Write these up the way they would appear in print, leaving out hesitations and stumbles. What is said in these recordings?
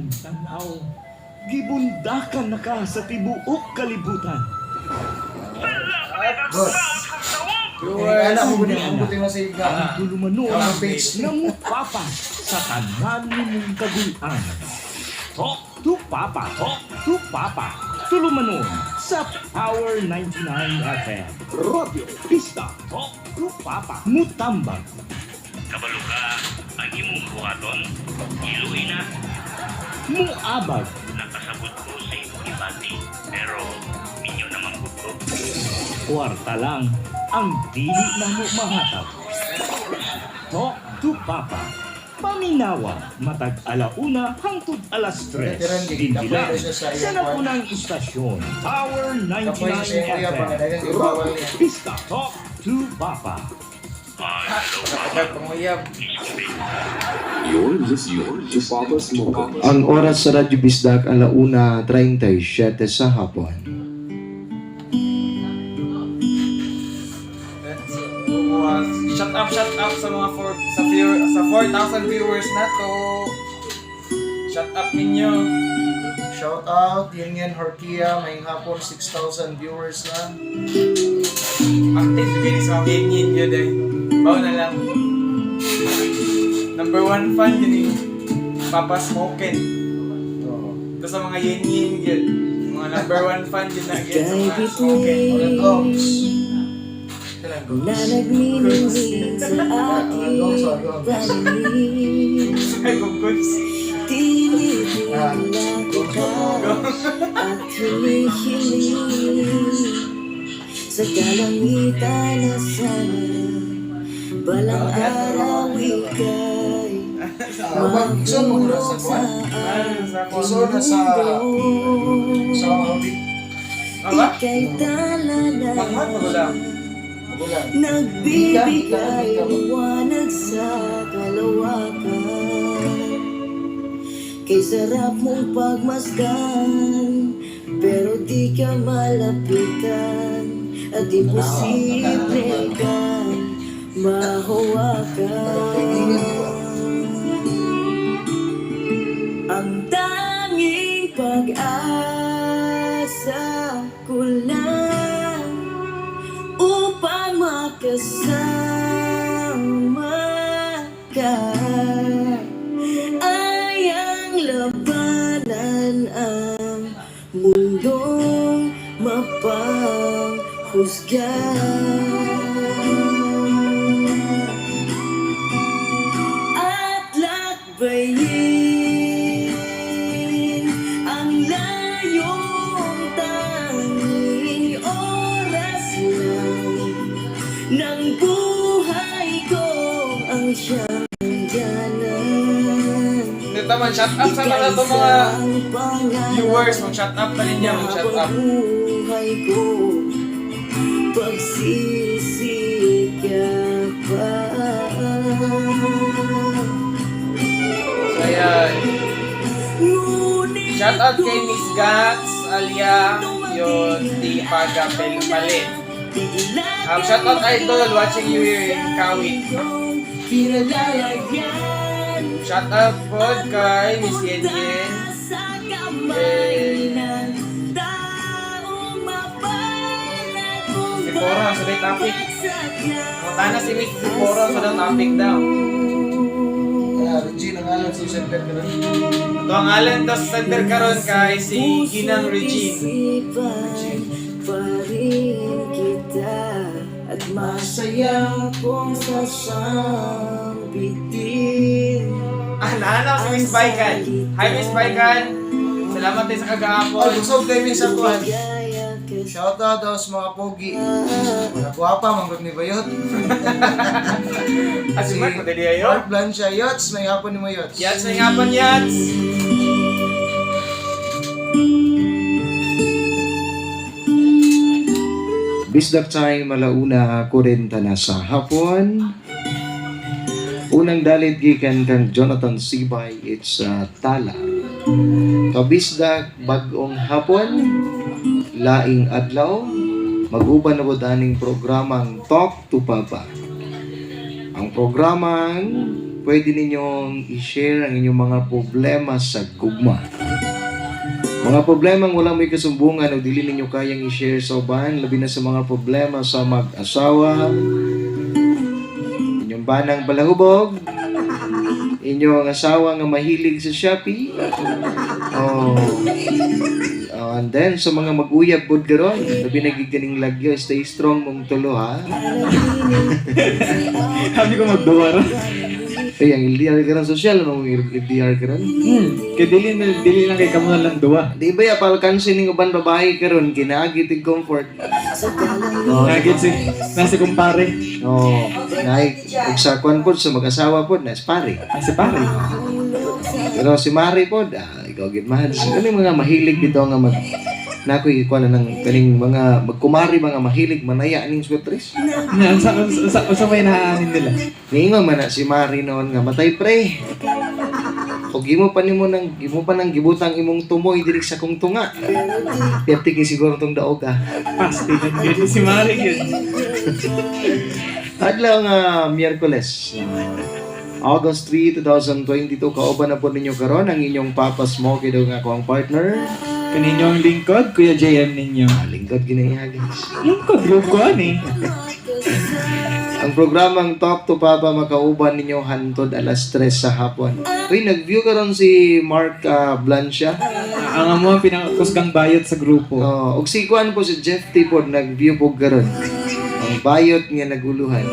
Imong tanaw, gibundakan na ka sa tibuok kalibutan. Good. Viewers. Anak mo gud ang buti mo sa iga. Ang tulumanon Ang page. nga mupapa sa tanan nimong kagulan. Talk to Papa. Talk to Papa. Tulumanon sa Power 99 FM. Rodeo Pista. Talk to Papa. Mutambag. Kabalo ka, ang imong buhaton, iluhi na. Muabag. Nakasabot ko sa imong ibati, pero minyo naman ko ko. Kwarta lang ang dili na mo mahatag. Talk to Papa. Paminawa matag 1:00 hangtod 3:00. Veteran, Dinhi kapoy lang na siya sa sa iyang napunang istasyon Power Kapoy 99 siya sa iyang FM. pangadagan, ibawal niya. Pista Talk to Papa. Ay, hello, Kapag panguyab. Iskumbe. You're listening to Papa's Mocha. Ang oras sa Radyo Bisdak, 1:37 sa hapon. That's, shut up sa mga four, sa viewer, sa 4,000 viewers na to. Shut up ninyo. Shout out Yin Yin Horkia, may hapon 6,000 viewers na. Active jud sa mga yin yun eh. Bawo na lang. Number one fan yun eh. Papa Smoken. Oo. Ito sa mga yin yin yun. Mga number one fan yun na yun sa mga Smoken. Mga gongs. Kailan Na gongs? nagniningning sa Mga gongs, aking mga gongs. paningin. Ay, guguls. Tinitingnan kita at hinihiling sa kalangitan na sana balang araw ika'y Ah, wag igsoon mo gud sa kuan. Sa Igsoon na sa mundo. sa hobby. Aba? Ika'y tala na Panghat, magulang. Magulang. nagbibigay liwanag sa kalawakan. Kay sarap mong pagmasdan, pero di ka malapitan at imposible kang mahawakan. Ang tanging pag-asa ko lang upang makasama ka ay ang labanan ang mundong mapanghusga at lakbayin ang layong tanging oras lang ng buhay ko ang siyang hangganan. Ito man, shut up sa mga to mga viewers. Mag-shut up na ninyo, mag-shut up. Buhay ko pagsisikapan. So, ayan. Ngunit Shout out kay Miss Gats, Alia, yun, Di Pagapel Palit. Shout out Idol, watching you here in Kawit. Kinalalagyan Shout out po kay Miss Yen Yen. sa kamay Eh, ng taong mapalad mong Si Cora, sa day topic. bagsakan. Mutana si Miss Zipporah sa daw topic daw. Ah, Regine ang ngalan sa center karon. Ito ang alan to sa sender karon kay si Ginang Regine. Isipan pa rin kita at masaya kong sasambitin. Ah, nahanap si Miss Baikan. Hi Miss Baikan. Salamat din sa Oh, kagahapon. busog kay mi sa kuan. Ligaya ka Shout out daw sa mga pogi. Mga gwapa, manggod ni Bayot. Ah, si Mark, madali ayo. Mark Blancha, Yots, may hapon ni mo, Yots. Yats na nga pa, Yats. Bisdak time, 1:40 na sa hapon. Unang dalit gikan kang Jonathan Sibay, it's Tala. Kabisdak, bagong hapon, laing adlaw, mag-uban na po aning programang Talk to Papa. Ang programang Pwede ninyong i-share ang inyong mga problema sa gugma. Mga problemang wala may kasumbungan o dili ninyo kayang i-share sa uban, labi na sa mga problema sa mag-asawa, inyong banang balahubog, inyong asawa nga mahilig sa Shopee, oh, and then sa mga mag-uyab pod karon, labi na gid kaning lagyo, stay strong mong tulo ha. Sabi ko magduwa ra. Ay, ang LDR karon social, anong LDR karon? Kay dili na dili lang kay kamo na lang duwa. Di ba ya palkansin ning uban babae karon kinaagi tig comfort. Oh, Nagit si nasi kumpare. oh, nay ug sa kwan pod sa mag-asawa pod na pare. Nasi pare. Pero si Mari pod, ah, ikaw gid mahal. Kaning mga mahilig bitaw nga mag nakoy kuan na ng kaning mga magkumari mga mahilig manaya ning sweatres. Na unsa unsa unsa may nahaanin nila. Niingon man na si Mari noon nga matay pre. O gimo pa nimo nang gimo pa nang gibutang imong tumoy diri sa kong tunga. Perti kay siguro tong daog ah. Pasti na gyud si Mari gyud. Adlaw nga Miyerkules, August 3, 2022, kauban na po ninyo karon ang inyong Papa Smokey daw nga ako ang partner. Kaninyo ang lingkod, Kuya JM ninyo. Ah, lingkod ginaiha guys. Lingkod gyud ko ani. Ang programang Talk to Papa makauban ninyo hantod alas 3 sa hapon. Uy, nag-view karon si Mark Blancia. Ang amo ang pinakakusgang bayot sa grupo. Oh, og si kuan po si Jeff T po nag-view po karon. Ang bayot nga naguluhan.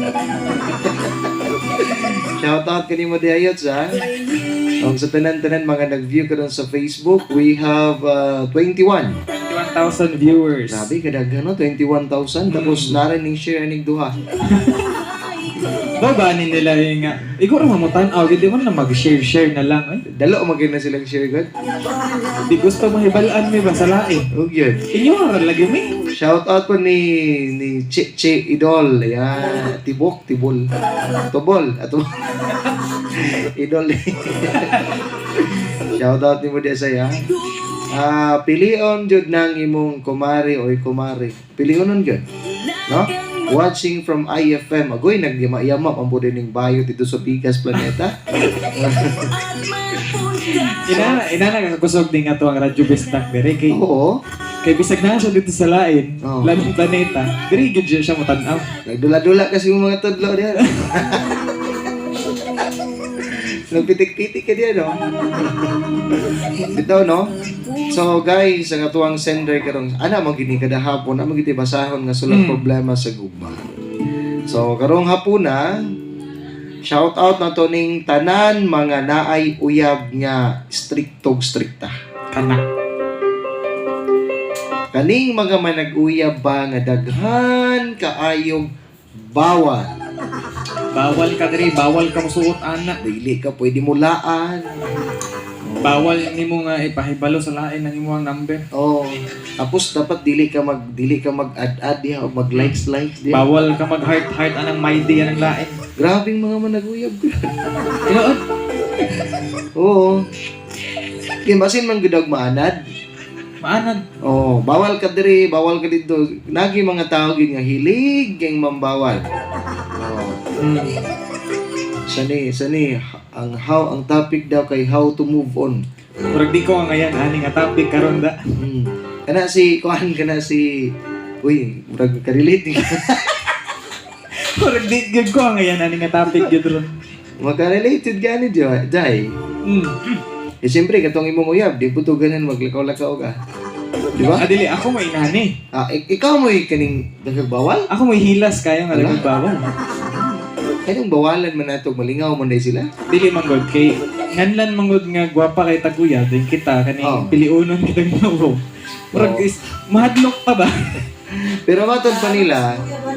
Shout out kanimo diayot sa. Og sa tanan-tanan mga nag-view karon sa Facebook, we have 21. 21,000 viewers. Grabe kadaghan no, 21,000 tapos nara ning share aning duha. Baba ni nila yung nga. Ikaw ra mamutan-aw, di mo na mag-share-share na lang. Ay, Dalo man gyud na silang share god. di gusto mahibalaan mi ba sa lain. Ug yun. Inyo ra lagi mi. Shout out po ni Che Che Idol. Ayan, Tibok, Tibol. Tobol, ato. Idol. Shout out nimo diya saya. Ah, pilion jud nang imong kumari oy kumari. Pilion jud. No? Watching from IFM. Agoy nagyama-yama ang pud ning bayo dito sa Bigas Planeta. Ina ina nakakusog din nga to ang Radyo Bistak dire kay Oo. kay bisag na siya dito sa lain, Oo. lain planeta. Diri gyud siya motan-aw. Nagdula-dula kasi yung mga tudlo diyan. Nagpitik-pitik ka diyan, no? Bitaw, no? So, guys, ang atuang sender karong ana mo gini kada hapon, ana mo gini basahon nga sulat problema sa gugma. So, karong hapuna, shout out na to ning tanan mga naay uyab nga striktog strikta. Kana. Kaning mga manag-uyab ba nga daghan kaayong bawal. Bawal ka diri, bawal ka mosuot ana. Dili ka pwede mulaan. Bawal nimo nga ipahibalo sa lain ang imong number. Oh, tapos dapat dili ka mag-add-add diha o mag-likes likes diha. Bawal ka mag heart heart anang mighty anang lain. Grabing mga managuyab. Tinuod. Oo. Kaya basin man gud og maanad. Maanad. Oh, bawal ka diri, bawal ka dito. Nagi mga tao gyud nga hilig kay mambawal. Oh. Sani ang how ang topic daw kay how to move on. Murag di ko nga ngayon ani nga topic karon da. Kana si kuan kana si uy, murag ka-relate. Murag di gyud ko nga ngayon ani nga topic gyud ron. Makarelated gani Jai. Eh siyempre katong imong uyab, di po to ganan maglakaw-lakaw ka. Di ba? Ah, dili ako may inani. Ah, ikaw mo'y kaning nagagbawal? Ako may hilas kayo nga Ala. nagbawal. Kanang bawalan man nato malingaw man day sila. Dili man gud kay nganlan man gud nga gwapa kay taguya din kita kaning Oh. piliunon kitang nawo. Murag Oh. is mahadlok pa ba? Pero matod pa nila,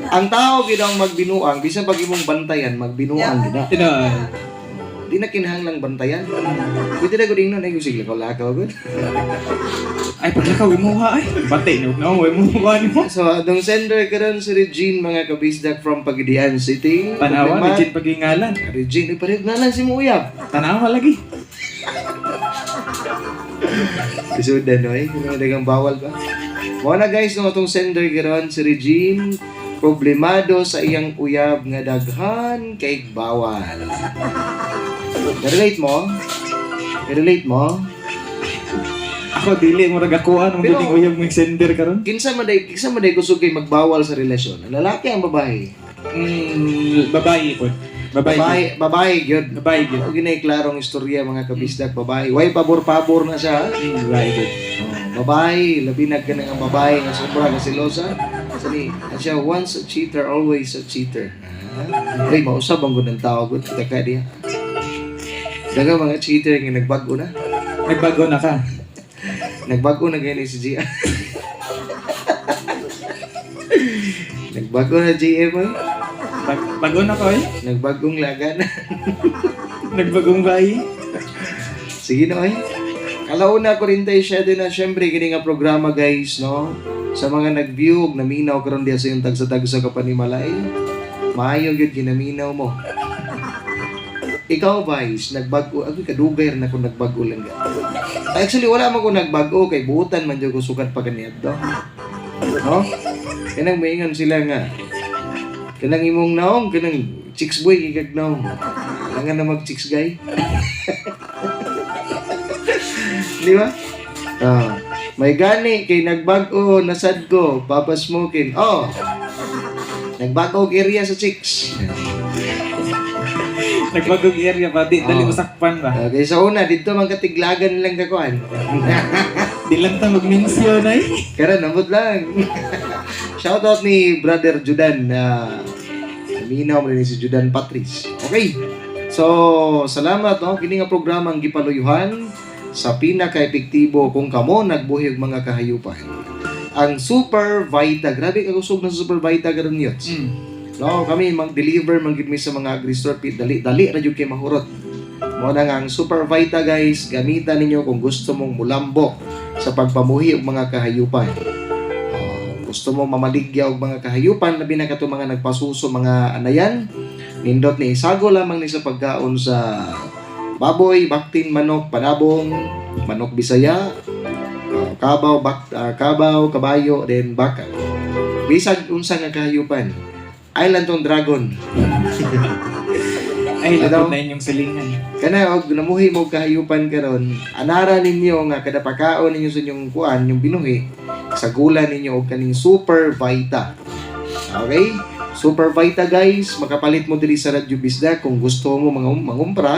ang tao gid ang magbinuang bisan pag imong bantayan, magbinuang gid na. Tinuod. Di na kinahanglang bantayan. Pwede na gud ingnon ay sige lakaw-lakaw gud. Ay paglakaw imuha ay. Bati no no imuha nimo. So, adong sender karon si Regine mga kabisdak from Pagadian City. Tanawa Problema, legit pagingalan. Regine, uy, pareho na lang si Muyab. Tanawa lagi. Isudan, no eh. Kung dagang bawal ba? Mao na guys, no, atong sender karon si Regine. Problemado sa iyang uyab nga daghan kay bawal. Relate mo? Relate mo? Ako dili mo ragakuan mo Pero- gining uyab mo sender karon. Kinsa man day kusog kay magbawal sa relasyon? Ang lalaki, ang babae? Babae po. Babae. Babae, babae gyud. Babae gyud. O ginay klarong istorya, mga kabisdak, babae. Way pabor-pabor na siya, ha? Babae gyud. Oh, babae, labi na ka ang babae nga sobra nga selosa. Sa ni, ang siya, once a cheater, always a cheater. Ah, ay, mausab ang gunang tao gud kita ka diya. Daga mga cheater nga nagbago na. Nagbago na ka. Nagbago na ganyan si GM. Nagbago na GM eh. Bago na ka eh. Nagbagong lagan. Nagbagong bayi. Sige na eh. Kalauna 47 na syempre kini nga programa, guys, no. Sa mga nag-view ug naminaw karon diha sa iyong tagsa-tagsa ka panimalay. Maayo gyud ginaminaw mo. Ikaw, Vice, nagbago, ako kadugay rin ako nagbago lang ga. Actually, wala man ko nagbago kay buutan man jud ko sukat pa kaniadto. No? Kanang maingon sila nga. Kanang imong naong, kanang chicks boy kay kag naong. Kailangan na mag chicks guy. Di ba? Ah, may gani kay nagbag-o nasad ko, Papa Smoking. Oh. Nagbago og area sa chicks. Nagbagong area ba? Di, dali Oo. masakpan ba? Okay, sa una dito man katiglagan lang kakuan. Di lang ta mag-mention ay. Karon ambot lang. Shout out ni Brother Judan na naminaw mo rin si Judan Patrice. Okay. So, salamat, no. Kini nga programa ang gipaluyuhan sa pinaka-epektibo kung kamo nagbuhi og mga kahayupan. Ang Super Vita. Grabe ka kusog na Super Vita karon, yots. No, kami mag-deliver man gid mi sa mga agri-store dali dali ra jud kay mahurot. Mo na nga ang Super Vita, guys, gamitan ninyo kung gusto mong mulambok sa pagpamuhi og mga kahayupan. Oh, gusto mo mamaligya og mga kahayupan, labi na kato mga nagpasuso, mga anayan, nindot ni isago lamang ni sa pagkaon sa baboy, baktin, manok, panabong, manok Bisaya, kabaw, kabaw, kabayo, then baka. Bisag unsa nga kahayupan. Island tong dragon. Ay, Ano? lapit na inyong silingan. Kana og namuhi mo og kahayupan karon, anara ninyo nga kada pakaon ninyo sa inyong kuan, yung binuhi, sagulan ninyo og kaning Super Vita. Okay? Super Vita, guys, makapalit mo diri sa Radyo Bisda kung gusto mo mga mangumpra.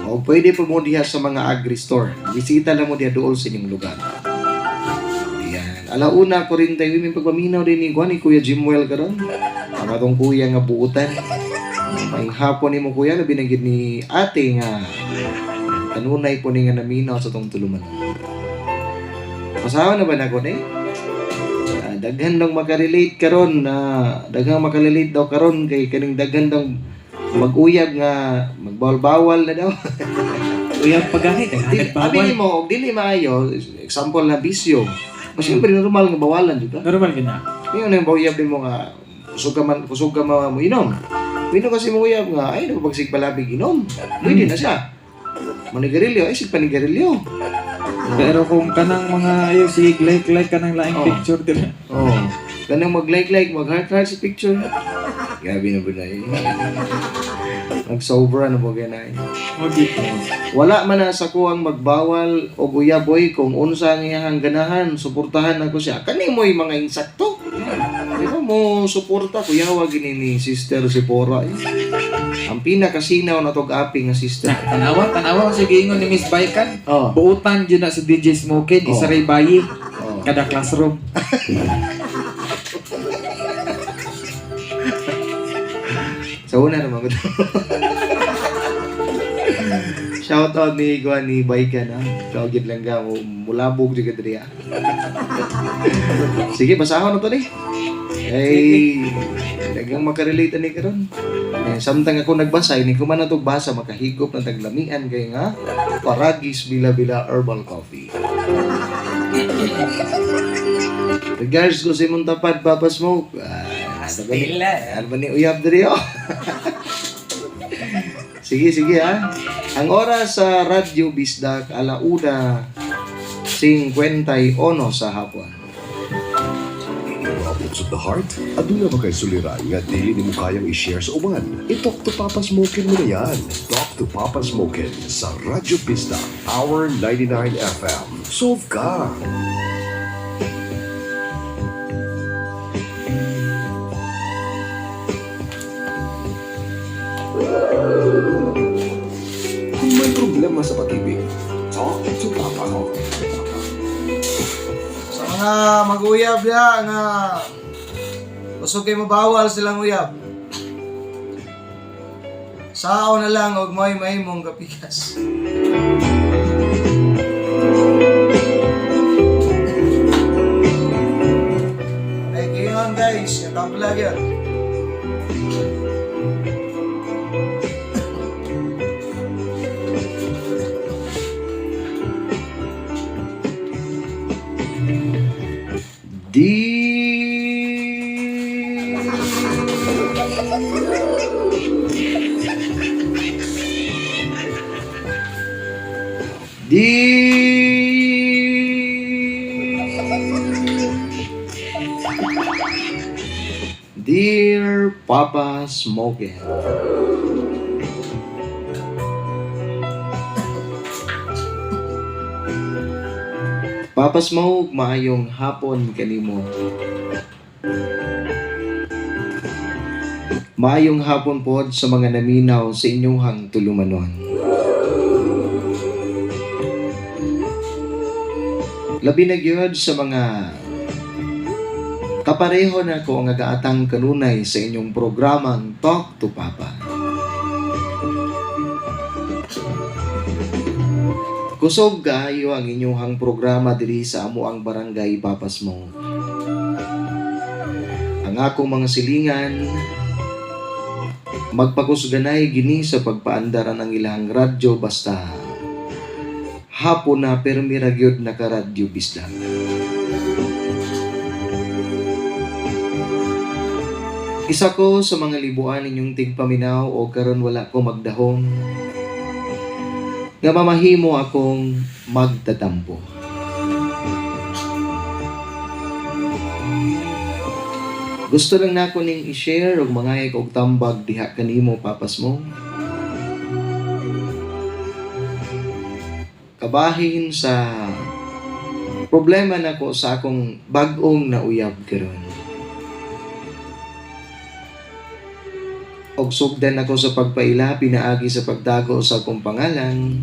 O pwede po mo diha sa mga agri-store. Bisita lang mo diha dool sa inyong lugar. Ayan. Alauna ko rin tayo, may pagpaminaw din ni kuan ni Kuya Jimwell karon. Ang atong kuya nga buutan. Maayong hapon nimo, kuya, labi na gid ni ate nga kanunay po ni nga naminaw sa tong tuluman. Pasawa na ba nako ni? Ah, daghan daw makarelate karon na daghang makarelate daw karon kay kaning daghan daw mag-uyab nga magbawal-bawal na daw. Uyab pagani, Dili, daghan abi bawal. nimo og dili maayo, example na bisyo. Mas siyempre normal nga bawalan jud ka. Normal gina. Ngayon yung uyab nimo nga kusog ka man kusog ka mo inom. Pino kasi mo uyab nga ay no pagsig palabig inom. Pwede na siya. Manigarilyo ay sig panigarilyo. Pero kung kanang mga ayo sige like like kanang laing Oo. picture dira. Oh. Kanang mag-like like, mag heart heart sa picture. Grabe na ba na eh. Mag-sobra na ba ganay. Mogi. Wala man na sa kuang magbawal og uyaboy kung unsa ang iyang ganahan, suportahan ako siya. Kani mo'y mga insakto. Di ba mo suporta kuyawa gini ni Sister Sipora eh. Ang pinakasinaw na tog api nga sister. Tanawa, tanawa kasi giingon ni Miss Baikan. Oh. Buutan jud na sa DJ Smokin, isa Oo. ray bayi Oh. kada classroom. Sa una naman ko. Shout out ni Guan ni Baikan ha. Kawagid lang ka mo mulabog jud ka diri ha. Sige, basahon na to ni. Ay, daghang makarelate ani karon. Eh, samtang ako nagbasa, ini ko man natog basa makahigop ng taglamian kay nga Paragis Bila Bila Herbal Coffee. Regards ko sa imong tapad, Papa Smoke. Ah, Astila. ano ba ni uyab diri oh? Sige, sige ha. Ang oras sa Radyo Bisdak, 1:51 sa hapon. Talks of the heart? Aduna ba kay suliran nga dili nimo kayang i-share sa uban? I-talk to Papa Smokin mo na yan. Talk to Papa Smokin sa Radyo Pista, Power 99 FM. Solve ka! Kung may problema sa pag-ibig, talk to Papa ko. Sa mga mag-uyab ya nga usog kay mabawal silang uyab. Sao na lang og may mahimong kapikas. Ay, gayon guys, yung top vlog yun. Dear Papa Smokin. Papa Smoke, maayong hapon kanimo. Maayong hapon pod sa mga naminaw sa inyong tulumanon. Labi na gyud sa mga kapareho na ko ang agaatang kanunay sa inyong programang Talk to Papa. Kusog kaayo ang inyong programa diri sa amo ang barangay Papas mo. Ang akong mga silingan magpakusganay gini sa pagpaandaran ang ilang radyo basta hapon na permi ra gyud nakaradyo bisdak. Isa ko sa mga libuan ninyong tigpaminaw o karon wala ko magdahom. Nga mamahimo akong magtatampo. Gusto lang nako ning i-share og mangayag og tambag diha kanimo papas mo. Kabahin sa problema nako sa akong bag-ong nauyab karon. Og sugdan ako sa pagpaila pinaagi sa pagtago sa akong pangalan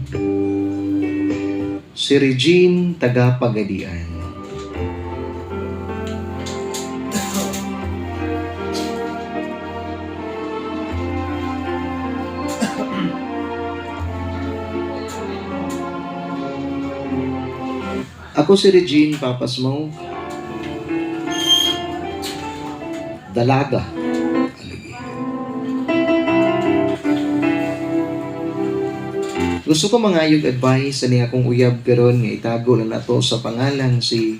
si Regine taga Pagadian. Ako si Regine Papa Smoke. Dalaga. Aligi. Gusto ko mangayog advice sa niya akong uyab karon nga itago na nato sa pangalan si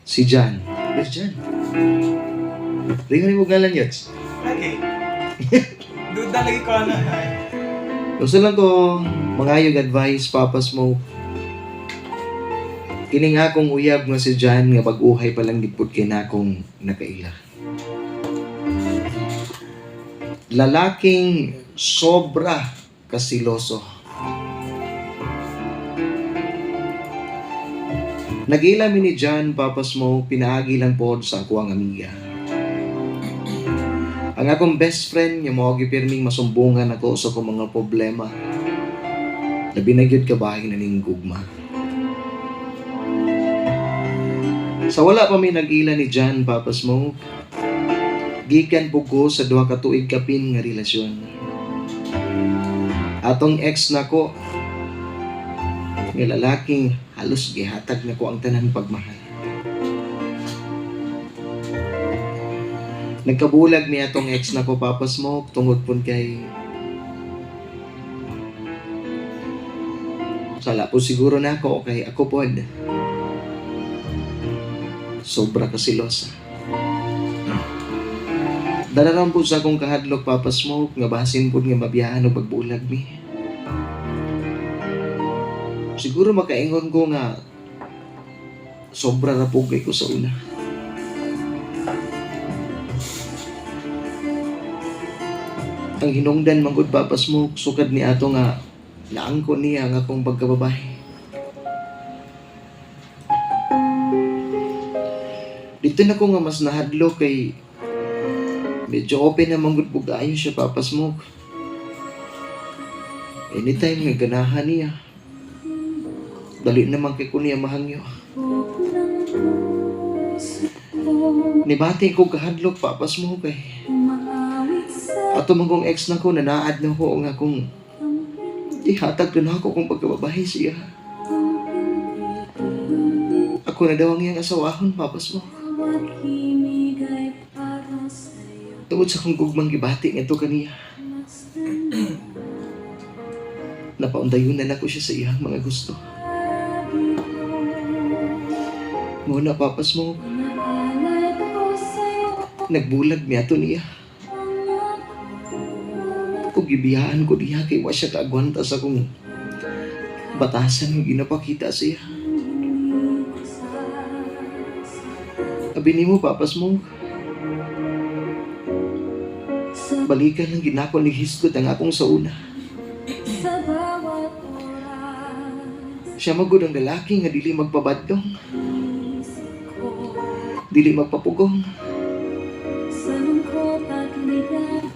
si Jan. Where's Jan? Ringan mo ngalan yots. Okay. Duda lagi ko ano. Gusto lang ko mangayog advice Papa Smoke. Kini nga akong uyab nga si Jan nga bag-uhay pa lang gid pud kay nakong nakaila. Lalaking sobra kasiloso. Nag-ila mi ni Jan, Papa Smoke, pinaagi lang pod sa akuang amiga. Ang akong best friend nga mao gipirming masumbungan ako sa akong mga problema. Labi na gyud kabahin na ning gugma. Sa wala pa mi nag-ila ni Jan, Papa Smoke, gikan po ko sa duha ka tuig kapin nga relasyon. Atong ex nako nga lalaking halos gihatag nako ang tanan pagmahal. Nagkabulag ni atong ex nako, Papa Smoke, tungod pun kay sala po siguro na ako kay ako pod. Sobra ka silosa. Dalaran po sa akong kahadlok, Papa Smoke, nga basin po nga mabiyahan o pagbulag mi. Siguro makaingon ko nga Sobra ra pugay ko sa una. Ang hinungdan manggod, Papa Smoke, sukad ni ato nga naangko niya ang akong pagkababae. Dito na ko nga mas nahadlo kay medyo open na manggod bugayo siya, Papa Smoke. Anytime nga ganahan niya. Dali naman kay ko niya mahangyo. Nibati ko kahadlok, Papa Smoke, kay ato man kong ex na ko, nanaad na ko nga kung ihatag ko na ako kung pagkababae siya. Ako na daw ang iyang asawahon, Papa Smoke. Tungod sa kong gugmang gibati nga to kaniya. Napaundayunan ako siya sa iyang mga gusto. Muna, Papa Smoke. Nagbulag niya to niya. Kung gibiyaan ko niya kay wa siya kaagwanta sa kong batasan nga ginapakita siya. Abi nimo, Papa Smoke. Balikan lang ginako ni Hisgot ang akong sauna. Siya magud ang lalaki nga dili magpabadlong. Dili magpapugong.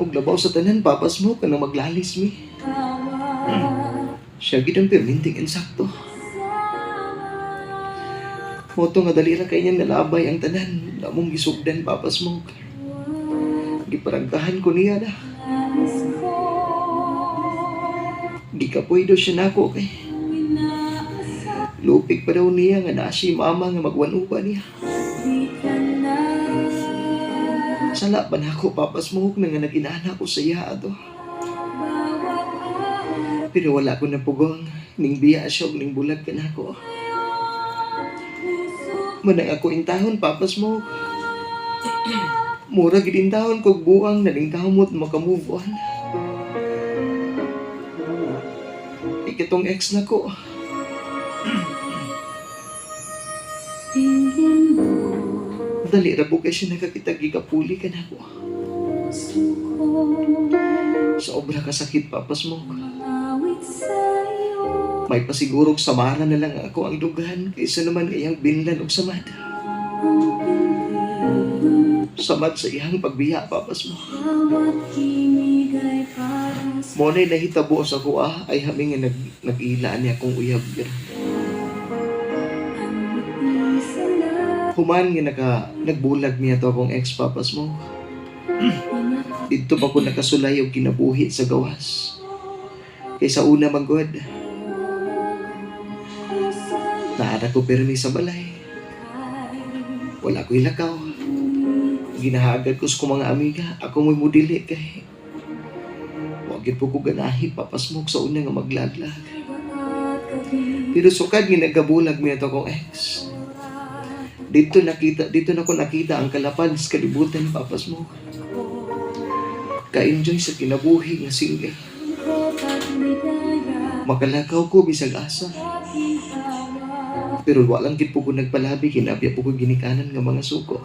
Ug labaw sa tanan, Papa Smoke, kanang maglalis mi. Siya gid ang perminting insakto. Moto nga dali ra kay niyang nalabay ang tanan. Lamong gisugdan, Papa Smoke. Giparangkahan ko niya na. Gikapoy daw siya nako kay. Lupik pa daw niya nga naa siya mama nga magwanuba niya. Sala pa na ako, Papa Smoke, na nga nag-inana ko sa iya ato. Pero wala ko napugong. Ning biya siya og ning bulag ka na ako. Manang ako intahon, Papa Smoke. Mura gid intahon kog buang na ning kamot makamove on. Ikitong ex na ko. Dali ra po kay siya nakakita gikapuli ka na ako. Sobra kasakit, Papa Smoke. May pasigurog samara na lang ako ang dugan kaysa naman iyang binlan og samad. Samad sa iyang pagbiya, Papa Smoke. Mo na'y nahitabo sa kuha ay hami nga nag-ila niya akong uyab. Human nga nagbulag niya to akong ex, Papa Smoke. Didto pa ko nakasulay og kinabuhi sa gawas. Kay sa una man gud, naara ko pirmi sa balay. Wala ko ilakaw. Ginahagad ko sa kong mga amiga. Ako mo'y mudili kay wa gyud po ko ganahi, Papa Smoke, sa una nga maglaglag. Pero sukad nga nagkabulag mi ato akong ex. Dito na ko nakita ang kalapad sa kalibutan, Papa Smoke. Ka-enjoy sa kinabuhi nga single. Makalakaw ko bisag asa. Pero walang gid po ko nagpalabi, kinabya po ko ginikanan nga mga suko.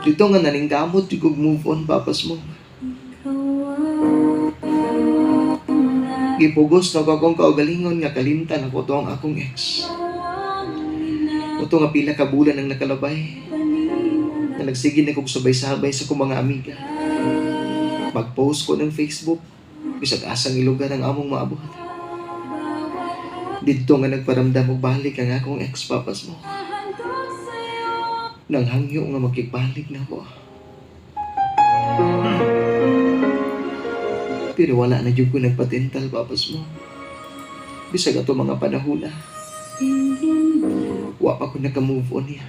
Dito nga naningkamot di ko move on, Papa Smoke. Gipugos na ko akong kaugalingon nga kalimtan ako to ang akong ex. Uto nga pila ka bulan ang nakalabay. Na nagsige na kog sabay-sabay sa kong mga amiga. Mag-post ko ng Facebook, bisag asang ilugar ang among maabot. Didto nga nagparamdam og balik ang akong ex, Papa Smoke. Nanghangyo nga magkigbalik na ako. Pero wala na jud ko nagpatintal, Papa Smoke. Bisag ato mga panahona. Wa pa ko naka-move on niya.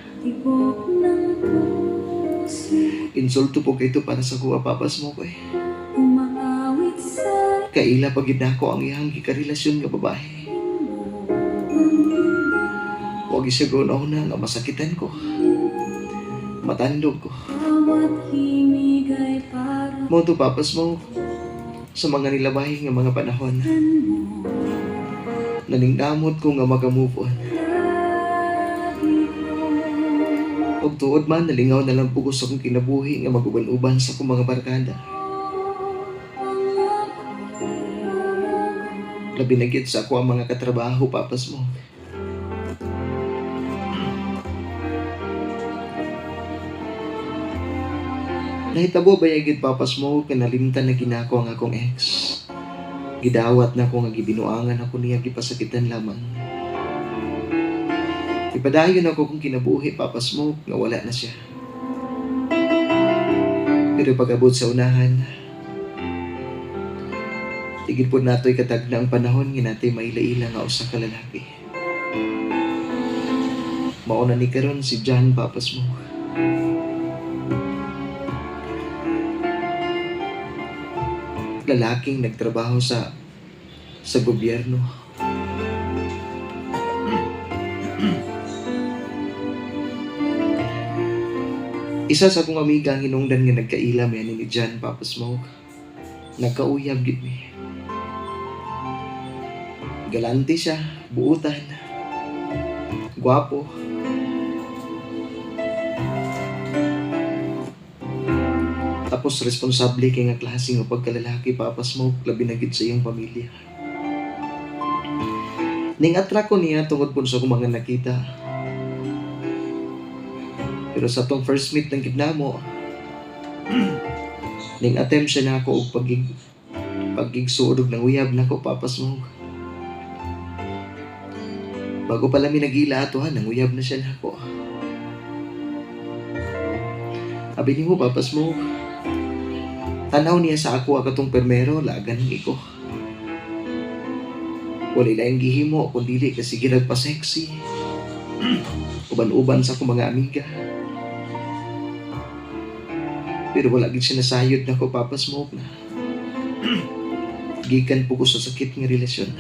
Insulto po kay ito para sa kuha, Papa Smoke, eh. Kaila pag gid nako ang iyang gikarelasyon nga babae. Huwag isiguro na nga masakitan ko. Matandog ko. Mo to, Papa Smoke, sa mga nilabay nga mga panahon. Naningkamot ko nga makamove on. Ug tuod man, nalingaw na lang pud ko sa akong kinabuhi nga mag-uban-uban sa akong mga barkada. Labi na gyud sa ako ang mga katrabaho, Papa Smoke. Nahitabo ba gyud, Papa Smoke, nga nalimtan na ginako ang akong ex. Gidawat na ako nga gibinuangan ako niya, gipasakitan lamang. Ipadayon ako kung kinabuhi, Papa Smoke, nga wala na siya. Pero pag-abot sa unahan, tigil po nato'y katag na ang panahon nga natay maila-ila nga usa ka lalaki. Mauna ni karon si John, Papa Smoke. Lalaking nagtrabaho sa gobyerno. Isa sa akong amiga ang hinungdan nga nagkaila mi ani ni John, Papa Smoke. Nagkauyab gid mi. Galante siya, buutan. Gwapo. Tapos responsable kay nga klase nga pagkalalaki, Papa Smoke, labi na gid sa iyang pamilya. Ning attract ko niya tungod pud sa akong mga nakita. Pero sa atong first meet ng gid namo, ning attempt siya na ako og pagigsuod og nanguyab nako, Papa Smoke. Bago pa lang mi nagila ato ha, nanguyab na siya nako. Abi nimo, Papa Smoke, tanaw niya sa ako akatong permero, lagan ko. Wala laing gihimo kung dili kasi pa-sexy. Uban-uban sa akong mga amiga. Pero wala gid siya nasayod nako, Papa Smoke, na. Gikan po ko sa sakit nga relasyon.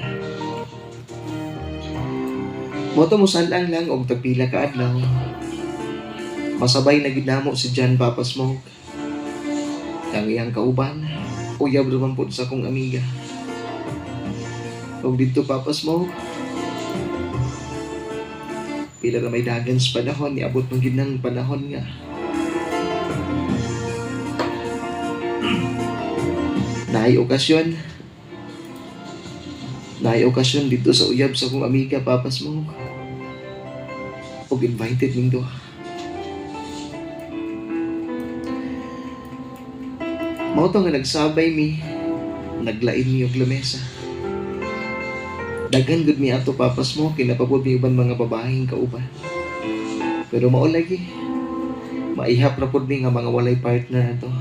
Mao to mosalang lang og tagpila ka adlaw. Masabay na gid namo si John, Papa Smoke. Ang iyang kauban, uyab raman pud sa akong amiga. Og didto, Papa Smoke, pila ra may dagan sa panahon, niabot man gid ng panahon nga naay okasyon dito sa uyab sa akong amiga, Papa Smoke. Og invited ning duha. Mao to nga nagsabay mi, naglain mi og lamesa. Daghan gud mi ato, Papa Smoke, kay naa pa pud mi uban mga babaeng kauban. Pero mao lagi, maihap ra pud mi nga mga walay partner ato.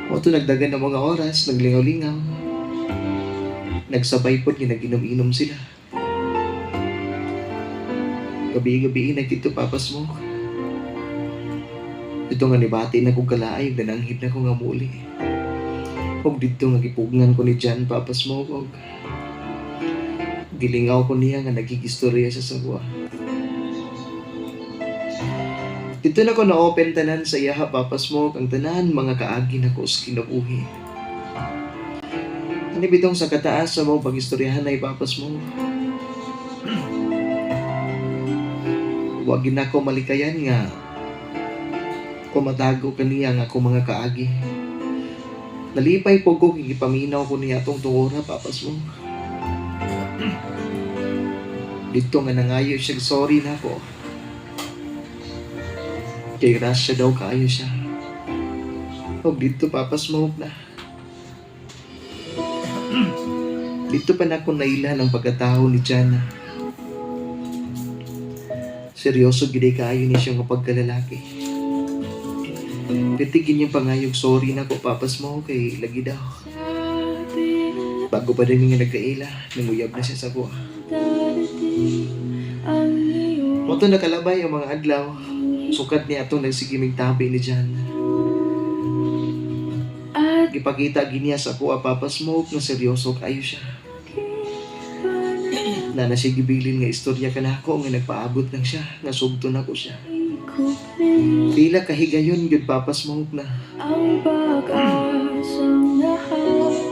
Mao to nagdagan ng mga oras, naglingaw-lingaw. Nagsabay pod nga nag-inom-inom sila. Gabi-gabi na didto, Papa Smoke. Ito nga nibati na kong kalaay, nananghid na ko nga muli. Og didto nga gipugnan ko ni John, Papa Smoke, og gilingaw ko niya nga nagigistorya siya sa kuha. Didto na ko na-open tanan sa iyaha, Papa Smoke, ang tanan mga kaagi nako sa kinabuhi. Ano bitong sa kataas sa mga pag-istoryahan ay, Papa Smoke? Wag na ko malikayan nga kumatago kaniya nga ako mga kaagi. Nalipay po ko gipaminaw ko niya atong tungora, Papa Smoke. Didto nga nangayo siya sorry na ako. Kay grasya daw kaayo siya. Og didto, Papa Smoke, na. Didto pa na ako nailhan ang pagkatao ni Jana. Seryoso gid kaayo ni siya nga pagkalalaki. Pitigin yung pangayog sorry na ko, Papa Smoke, kay lagi daw. Bago pa din nga nagkaila, nanguyab na siya sa kuha. Mao to nakalabay ang mga adlaw. Sukat niya atong nagsigimig tabi ni Jan. Gipakita giniya sa kuha, Papa Smoke, nga seryoso kayo siya. Na na siya gibilin nga istorya kanako nga nagpaabot lang siya, nga sugto nako siya. Pila kahigayon gyud, Papa Smoke, na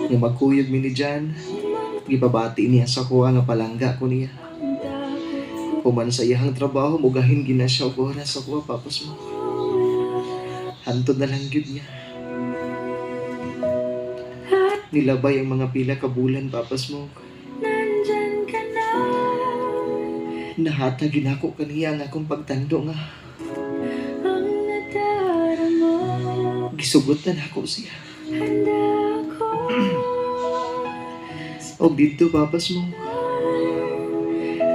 nga magkuyog mi ni Jan, gipabati niya sa kuha nga palangga ko niya. Human sa iyahang trabaho, mugahin gina siya og oras sa kuha, Papa Smoke. Hantod na lang gyud niya. Nilabay ang mga pila ka bulan, Papa Smoke. Nandyan ka na. Nahatag ginako kaniya ang akong pagtando nga Ang nadarama. Gisugot na nako siya. Handa ako. Og didto, Papa Smoke.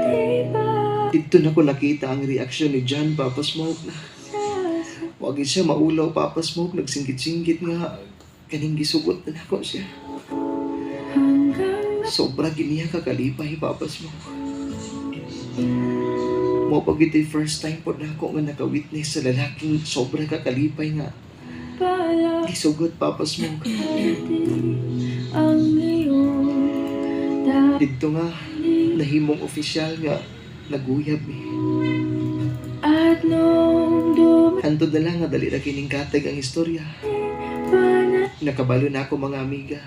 Di ba Didto na ko nakita ang reaksyon ni John, Papa Smoke, na wag siya maulaw, Papa Smoke, nagsinggit-singgit nga kaning gisugot na nako siya. hanggang Sobra giniya kakalipay, Papa Smoke. Mo pag ito'y first time po na ako nga naka-witness sa lalaking sobra kakalipay nga pala gisugot, Papa Smoke. ang iyong Didto nga nahimong opisyal nga naguyab eh. At nung dumating Hantod na lang nga dali ra kining katag ang istorya. pa na Nakabalo na ako, mga amiga.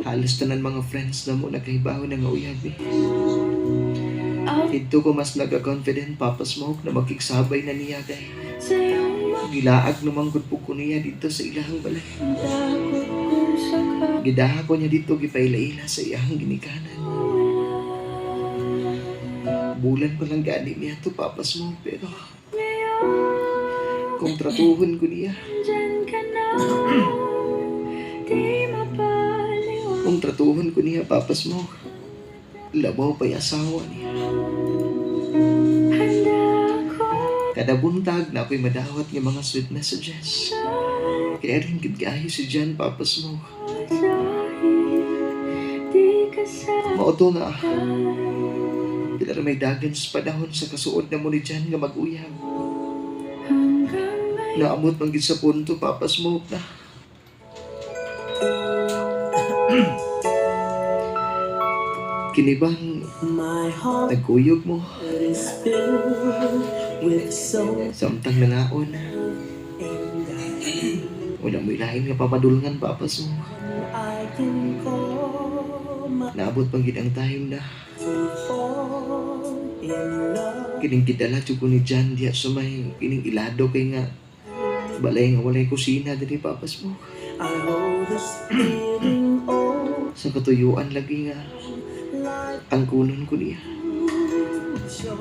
Halos tanan mga friends na mo nakahibaw na nga uyab eh. ang Didto ko mas nagka-confident, Papa Smoke, na makigsabay na niya kay sa iyong gilaag naman gud po ko niya dito sa ilahang balay. takot kung sakali. Gidaha ko niya dito gipaila-ila sa iyahang ginikanan. Bulan pa lang gani niya to, Papa Smoke, pero kung tratuhon ko niya, Nandyan ka na. Di mapaliwanag. Kung tratuhon ko niya, Papa Smoke, labaw pa'y asawa niya. Handa ako. Kada buntag na ako'y madawat nga mga sweet messages. Kaya rin gid kaayo si John, Papa Smoke. Sa di ka sa Mao to nga, pila ra may dagan sa panahon sa kasuod na mo ni John nga mag-uyab. Hanggang ngayon. Naamot man gid sa punto, Papa Smoke, na kinibang My heart nagkuyog mo is filled with so samtang nangaon. Wala mo ilahin nga papadulngan, Papa Smoke. I can call my Naabot pang gid ang time na to fall in love. Kining gidala jud ko ni John diya sa may kining ilado kay nga balay nga walay kusina diri, Papa Smoke. I hold this feeling all Sa katuyuan lagi nga like ang kunon ko niya. joy.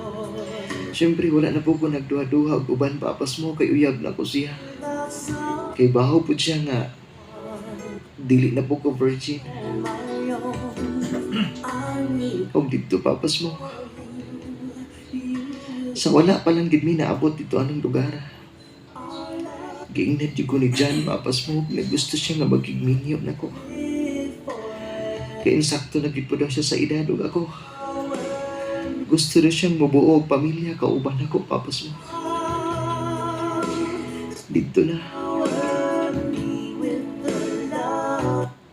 Siyempre wala na po ko nagduha-duha og uban, Papa Smoke, kay uyab na ko siya. That's all Kay baho po siya nga dili na po ko virgin. my own. I need Og didto, Papa Smoke. Sa wala pa lang gid mi naabot dito anong lugar. Giingnan jud ko ni John, Papa Smoke, na gusto siya nga magigminyo nako. Kay insakto na gid po daw siya sa edad ug ako. Gusto daw siyang mabuo og pamilya kauban ako, Papa Smoke. Dito na.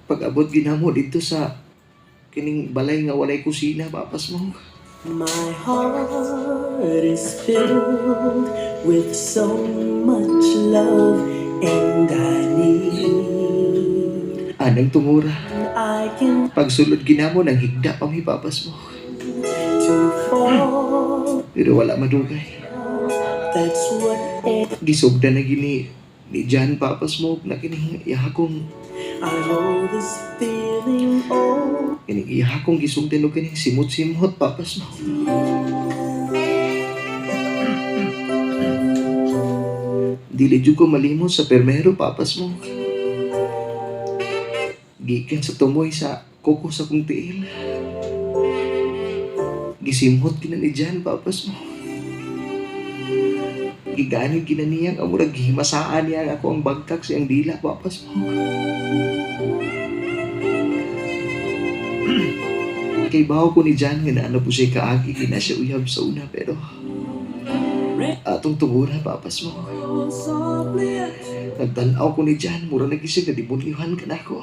Pag-abot ginamo dito sa kining balay nga walay kusina, Papa Smoke. My heart is filled with so much love, and I need Anang tungura. I can Pagsulod ginamo nang higda pa mi, Papa Smoke. To fall. Pero wala madugay. That's what it, Gisugda na gini ni John, Papa Smoke, na kining iyakong I hold this feeling oh kining iyakong gisugdan og kining simot-simot, Papa Smoke. Dili jud ko malimot sa permero, Papa Smoke. Gikan sa tumoy sa kuko sa kong tiil. Gisimhot kina ni John, Papa Smoke. Giganid kina niya ang murag gihimasaan niya ako ang bagtak sa iyang dila, Papa Smoke. Kay bawo ko ni John nga naano po siya kaagi kina siya uyab sa una, pero atong tungura, Papa Smoke. Nagtanaw ko ni John, mura na gising na demonyohan ka na ako.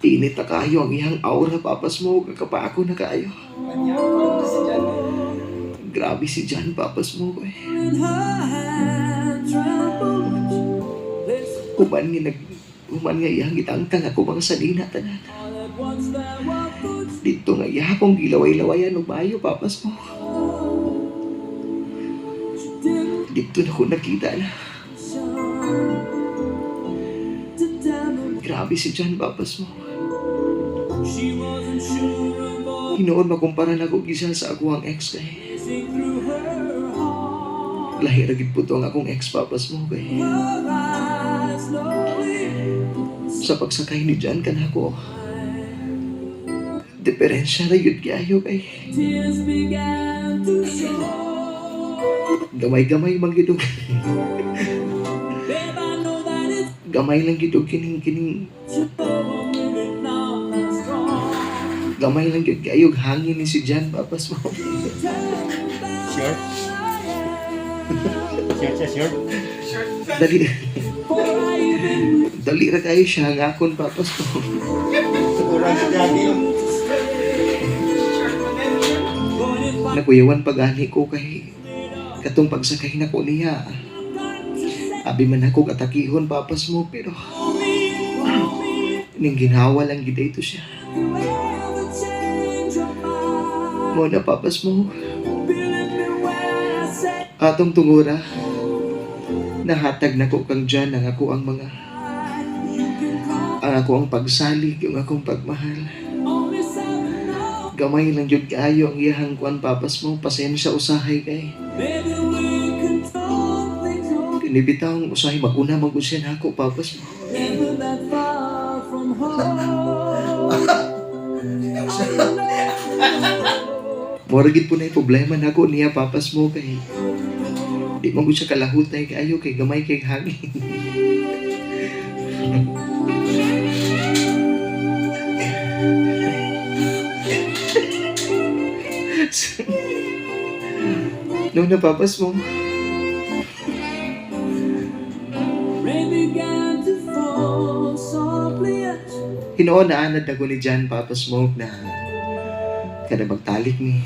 Init na kayo ang iyang aura, Papa Smoke. Kapa ako na kayo. Kanya, parang si Jan eh. Grabe si John, Papa Smoke eh. Human nga nag human nga iyang gitangtang ako mga salina tanan. Dito nga iya akong gilaway-lawayan og maayo, Papa Smoke. Dito na ko nakita na. Grabe si John, Papa Smoke. Hinoon makumpara na ko gisa sa ako ang ex kay. Lahi ra gid po to ang akong ex, Papa Smoke, kay. Sa pagsakay ni John kanako, diferensya ra yun kaayo kay. Gamay-gamay man gid og gamay lang gid og kining kining gamay lang gid kaayo og hangin ni si John, Papa Smoke. Sure? Sure siya, sure? Dali. Dali ra kayo siya ang akon, Papa Smoke. Kurang si Daddy. Nakuyawan pag-ani ko kay katong pagsakay na ko niya. Abi man ako atakihon, Papa Smoke, pero ning ginawa lang gid ito siya. Mo na, Papa Smoke. Atong tungura, nahatag na ko kang John ang ako ang mga ang ako ang pagsalig, ang akong pagmahal. Gamay lang jud kaayo ang iyahang kuan, Papas mo. Pasensya usahay kay. Kinibitaw usahay maguna man gud siya nako, Papas mo. Mura gid po na yung problema nako niya, Papas mo, kay di man gud siya kalahutay kaayo kay gamay kay hangin. No na, Papas mo. Hinoon na anad ako ni John, Papa Smoke, na kada magtalik ni.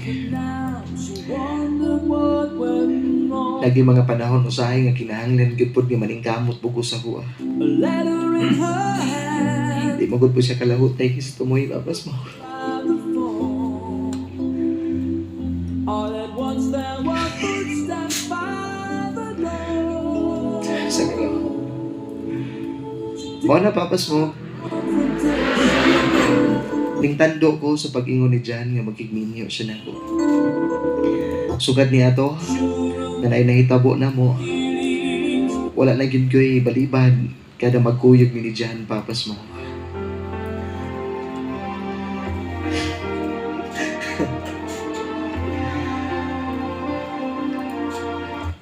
Lagi mga panahon usahay nga kinahanglan gyud pod nga maningkamot bugo sa huwa. Di mo gud po siya kalahutay kasi tumoy, Papa Smoke. Sa kalaw. Mo na, Papa Smoke. Ningtando ko sa pag-ingon ni John nga magkigminyo siya nako. Sugad niya to, nga naay nahitabo na mo. Wala na gyud ko'y balibad kada magkuyog ni John, Papas mo.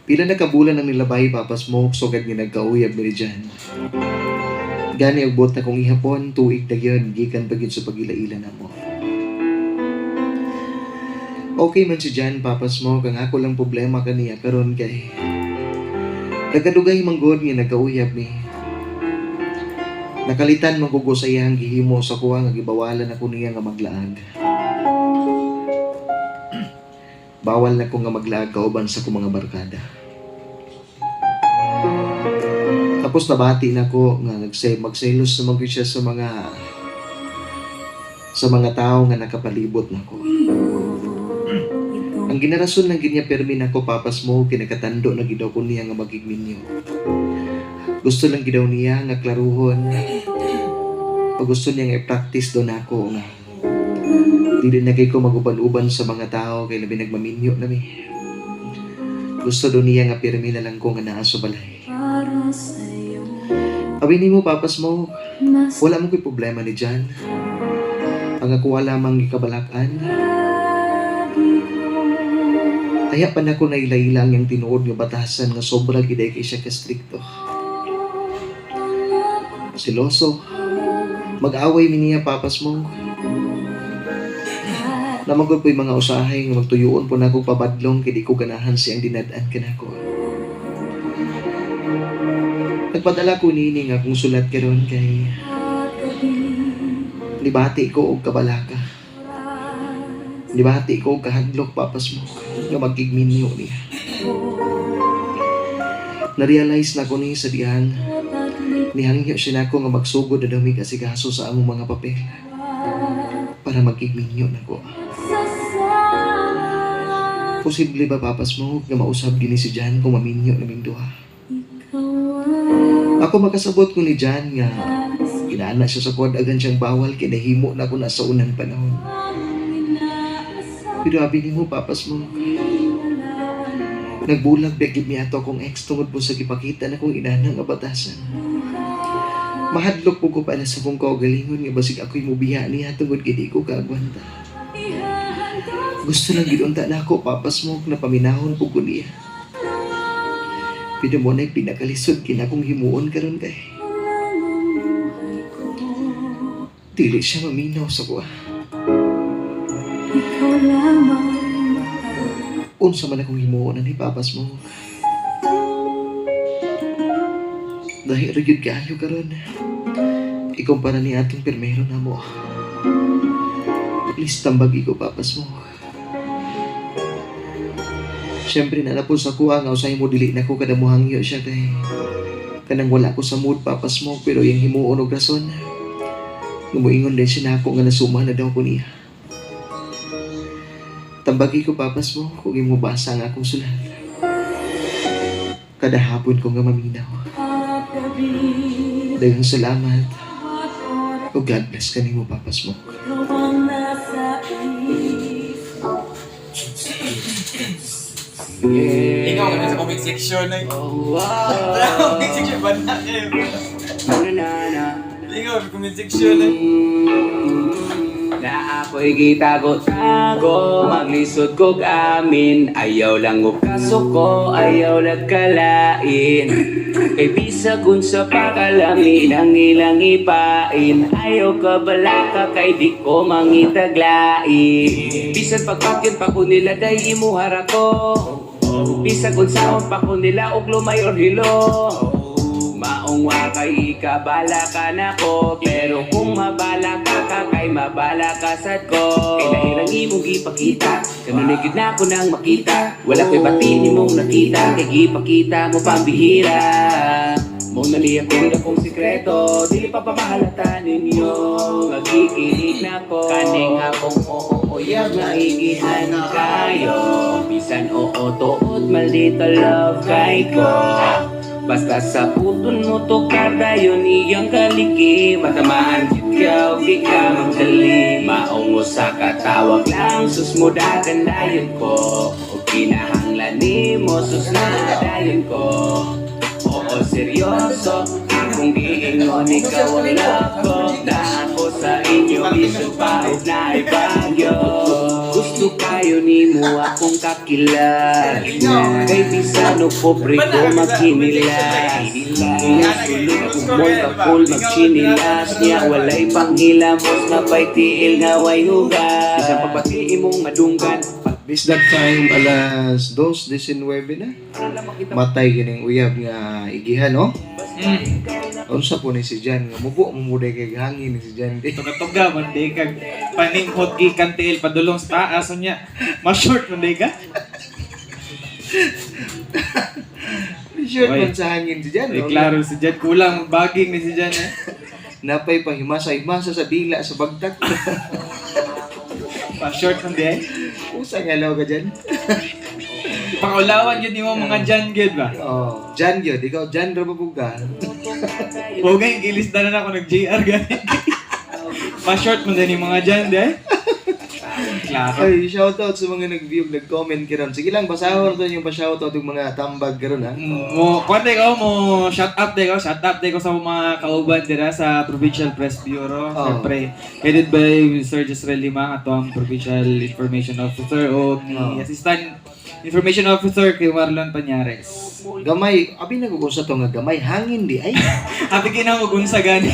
Pila na kabulan ang nilabay, Papas mo, sugad nga nagkauyab ni John. Gani og buot na kong ihapon, tuig na gyud gikan pa gyud sa pag-ila-ila namo. Okay man si John, Papa Smoke, ang ako lang problema kaniya karon kay nagkadugay man gud nga nagkauyab ni. Nakalitan man ko sa iyang gihimo sa kuha nga gibawalan ako niya nga maglaag. Bawal na ko nga maglaag kauban sa akong mga barkada. Tapos nabati na ko nga magselos na magyud siya sa mga tao nga nakapalibot nako. Ang ginarason lang ginya permi nako, Papa Smoke, kinakatando na gid daw ko niya nga magigminyo. Gusto lang gid daw niya nga klaruhon. Pag gusto niya nga i-practice do nako nga dili na kay ko maguban-uban sa mga tao kay labi nagmaminyo na mi. Gusto do niya nga pirmi na lang ko nga naa sa balay. Abi nimo, Papa Smoke, wala mo ko'y problema ni Jan. Ang ako lamang gikabalakan. Kaya pa nako nailaylang yung tinuod nga batasan nga sobra giday kay siya kastrikto. Siloso. Mag-away mi niya, Papa Smoke. Namagod po'y mga usahay nga magtuyuon po nako pabadlong kay di ko ganahan siyang dinad-an kanako. Nagpadala ko nini nga akong sulat karon kay nibati ko og kabalaka. Nibati ko og kahadlok, Papa Smoke, nga magkigminyo niya. Na-realize na ko ni sa dihang nihangyo siya nako nga magsugod na daw mi kasikaso sa among mga papel. Para magkigminyo na ko. Posible ba, Papa Smoke, nga mausab gini si Jan kung maminyo naming duha? Ako makasabot ko ni Jan nga inaana siya sa kuwan agan siyang bawal kay nahimo na ako na sa unang panahon. Pero abi nimo, Papa Smoke, nagbulag ba gid mi ato akong ex tungod po sa gipakita na kong inana nga batasan. Mahadlok po ko para sa kong kaugalingon nga basig ako'y mubiya niya tungod kay di ko kaagwanta. Gusto lang gid unta na ako, Papa Smoke, na paminahon po ko niya. Pero mo na'y pinakalisod kinakong himuon karon kay dili siya maminaw sa kuha. Unsa man akong himuon ani, Papa Smoke? Dahil ra gyud kaayo karon. Ikumpara ni atong permero na mo. Please tambagi ko, Papa Smoke. Siyempre na po sa kuha nga usahay mo dili na ko kada muhangyo siya kay kanang wala ko sa mood, Papa Smoke, pero yung himuon og rason. Gumuingon din siya na ako nga nasuma na daw ko niya. Tambagi ko, Papa Smoke, kung imo basa ang akong sulat. Kada hapon ko nga maminaw. Daghang salamat. O God bless kanimo, Papa Smoke. Ikaw ka sa comment section ay. Comment section ba na kayo? Ikaw sa comment section ay. Na ako'y gitago-tago, maglisod kog amin. Ayaw lang og kasuko, ayaw nagkalain. Kay bisag unsa pa kalamin ang ilang ipain. Ayaw ka balaka kay di ko mangitaglain. Bisan pagpakit pa ko nila day imuhara ko. Bisag unsaon pa ko nila og lumay or hilo. Maong wakay ikabala ka na ko. Pero kung mabala ka ka kay mabala ka sad ko. Kay lahirang imong gipakita, kanunay gyud na ko nang makita. Wala ko'y bati nimong nakita, kay gipakita mo pambihira. Mo na niya kung akong sikreto, dili pa pamahalata ninyo. Magikinig na ko, kaning akong oo uyab nga igihan kayo. Bisan oo tuod, maldita love kay ko. Basta sa puton mo to dayon iyang kaliki. Matamaan gid ka og di ka magdali. Maungo sa katawag lang sus mo dagan dayon ko. Og kinahanglan nimo sus na dayon ko. Oo seryoso akong giingon ikaw ang love ko. Na ako sa inyo bisan pa og naay bagyo. Gusto kayo nimo akong kakilala. Kay bisan og pobre ko magkinilas. Kung sulod kong mall kapul magchinilas. Niya walay panghilamos nga pay tiil nga way hugas. Bisan pagpati imong madunggan. This that time, alas 2:19 na. Matay gining uyab nga igihan, no? Unsa po ni si Jan nga mubo mumuday kay hangin ni si Jan di. Tuga-tuga man day kag paninghot gikan tiil padulong sa taas unya. Ma-short man day ka. Sure Oy. man sa hangin si Jan. Ay, No? klaro si Jan kulang baging ni si Jan eh. Napay pahimasa-himasa sa dila sa bagtak. Pa-short man day. Usa nga law ka Jan. Pangulawan yun nimo mga Jan gyud ba. Oh, Jan gyud, ikaw Jan ra ba pud ka? O gay gilis na na ako nag JR gani. Pa-short man din yung mga Jan day. Klaro. Ay, shoutout sa mga nag-view, nag-comment karon. Sige lang, basahon to yung pa-shoutout yung mga tambag karon ha. Mo kuan ko mo shout out day ko, shout out day ko sa mga kauban dira sa Provincial Press Bureau. Oh. Siyempre, headed by Sir Jezreel Lima ato ang Provincial Information Officer o ni Oh. Assistant Information Officer kay Marlon Pañares. Gamay, abi nagugunsa to nga gamay hangin di ay. Abi kinahog unsa gani.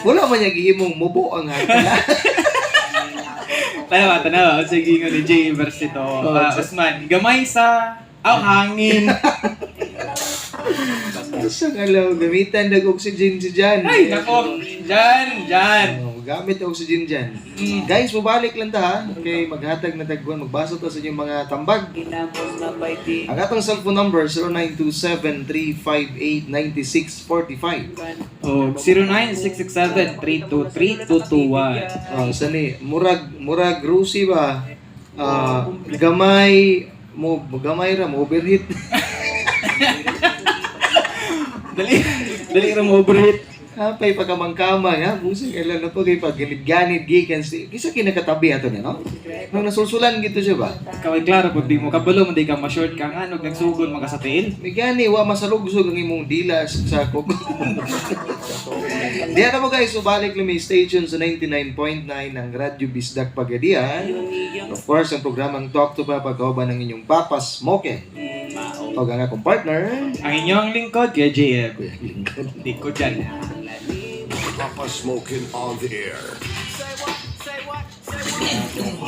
Wala man niya gihimong mubo ang hangin. Tanawa, tanawa. Unsa gingon ni Jay Iversito. Oh, Usman, gamay sa aw hangin. Asa nga law gamitan dag oxygen si Jan. Ay, nako. Jan, Jan. Oh, Gamit og oxygen dyan. Guys, mubalik lang ta ha. Kay maghatag na tagbuan, magbasa ta sa inyong mga tambag. Ang atong cellphone number 0927-358-9645. O 09667-323-221. Oh, sani murag murag Rusi ba? Ah, gamay mo, gamay ra mo overheat. Dali, dali ra mo overheat. Hapay pagkamangkamang ha, busing ilan na to kay pag ganid gikan si kisa kinakatabi ato niya, no? Nung nasulsulan gito siya ba? Kaway klaro pud di mo kabalo man di ka ma-short ka nga nog nagsugod man ka sa tiil. May gani wa masalugsog ang imong dila sa kuko. Diyan na mo guys, ubalik lumi station sa 99.9 ng Radyo Bisdak Pagadian. Of course, ang programang Talk to Papa, kauban ng inyong Papa Smokin. Tawag ang akong partner. Ang inyong lingkod, Kuya JM. Kuya Lingkod. Lingkod dyan. Papa Smokin on the air.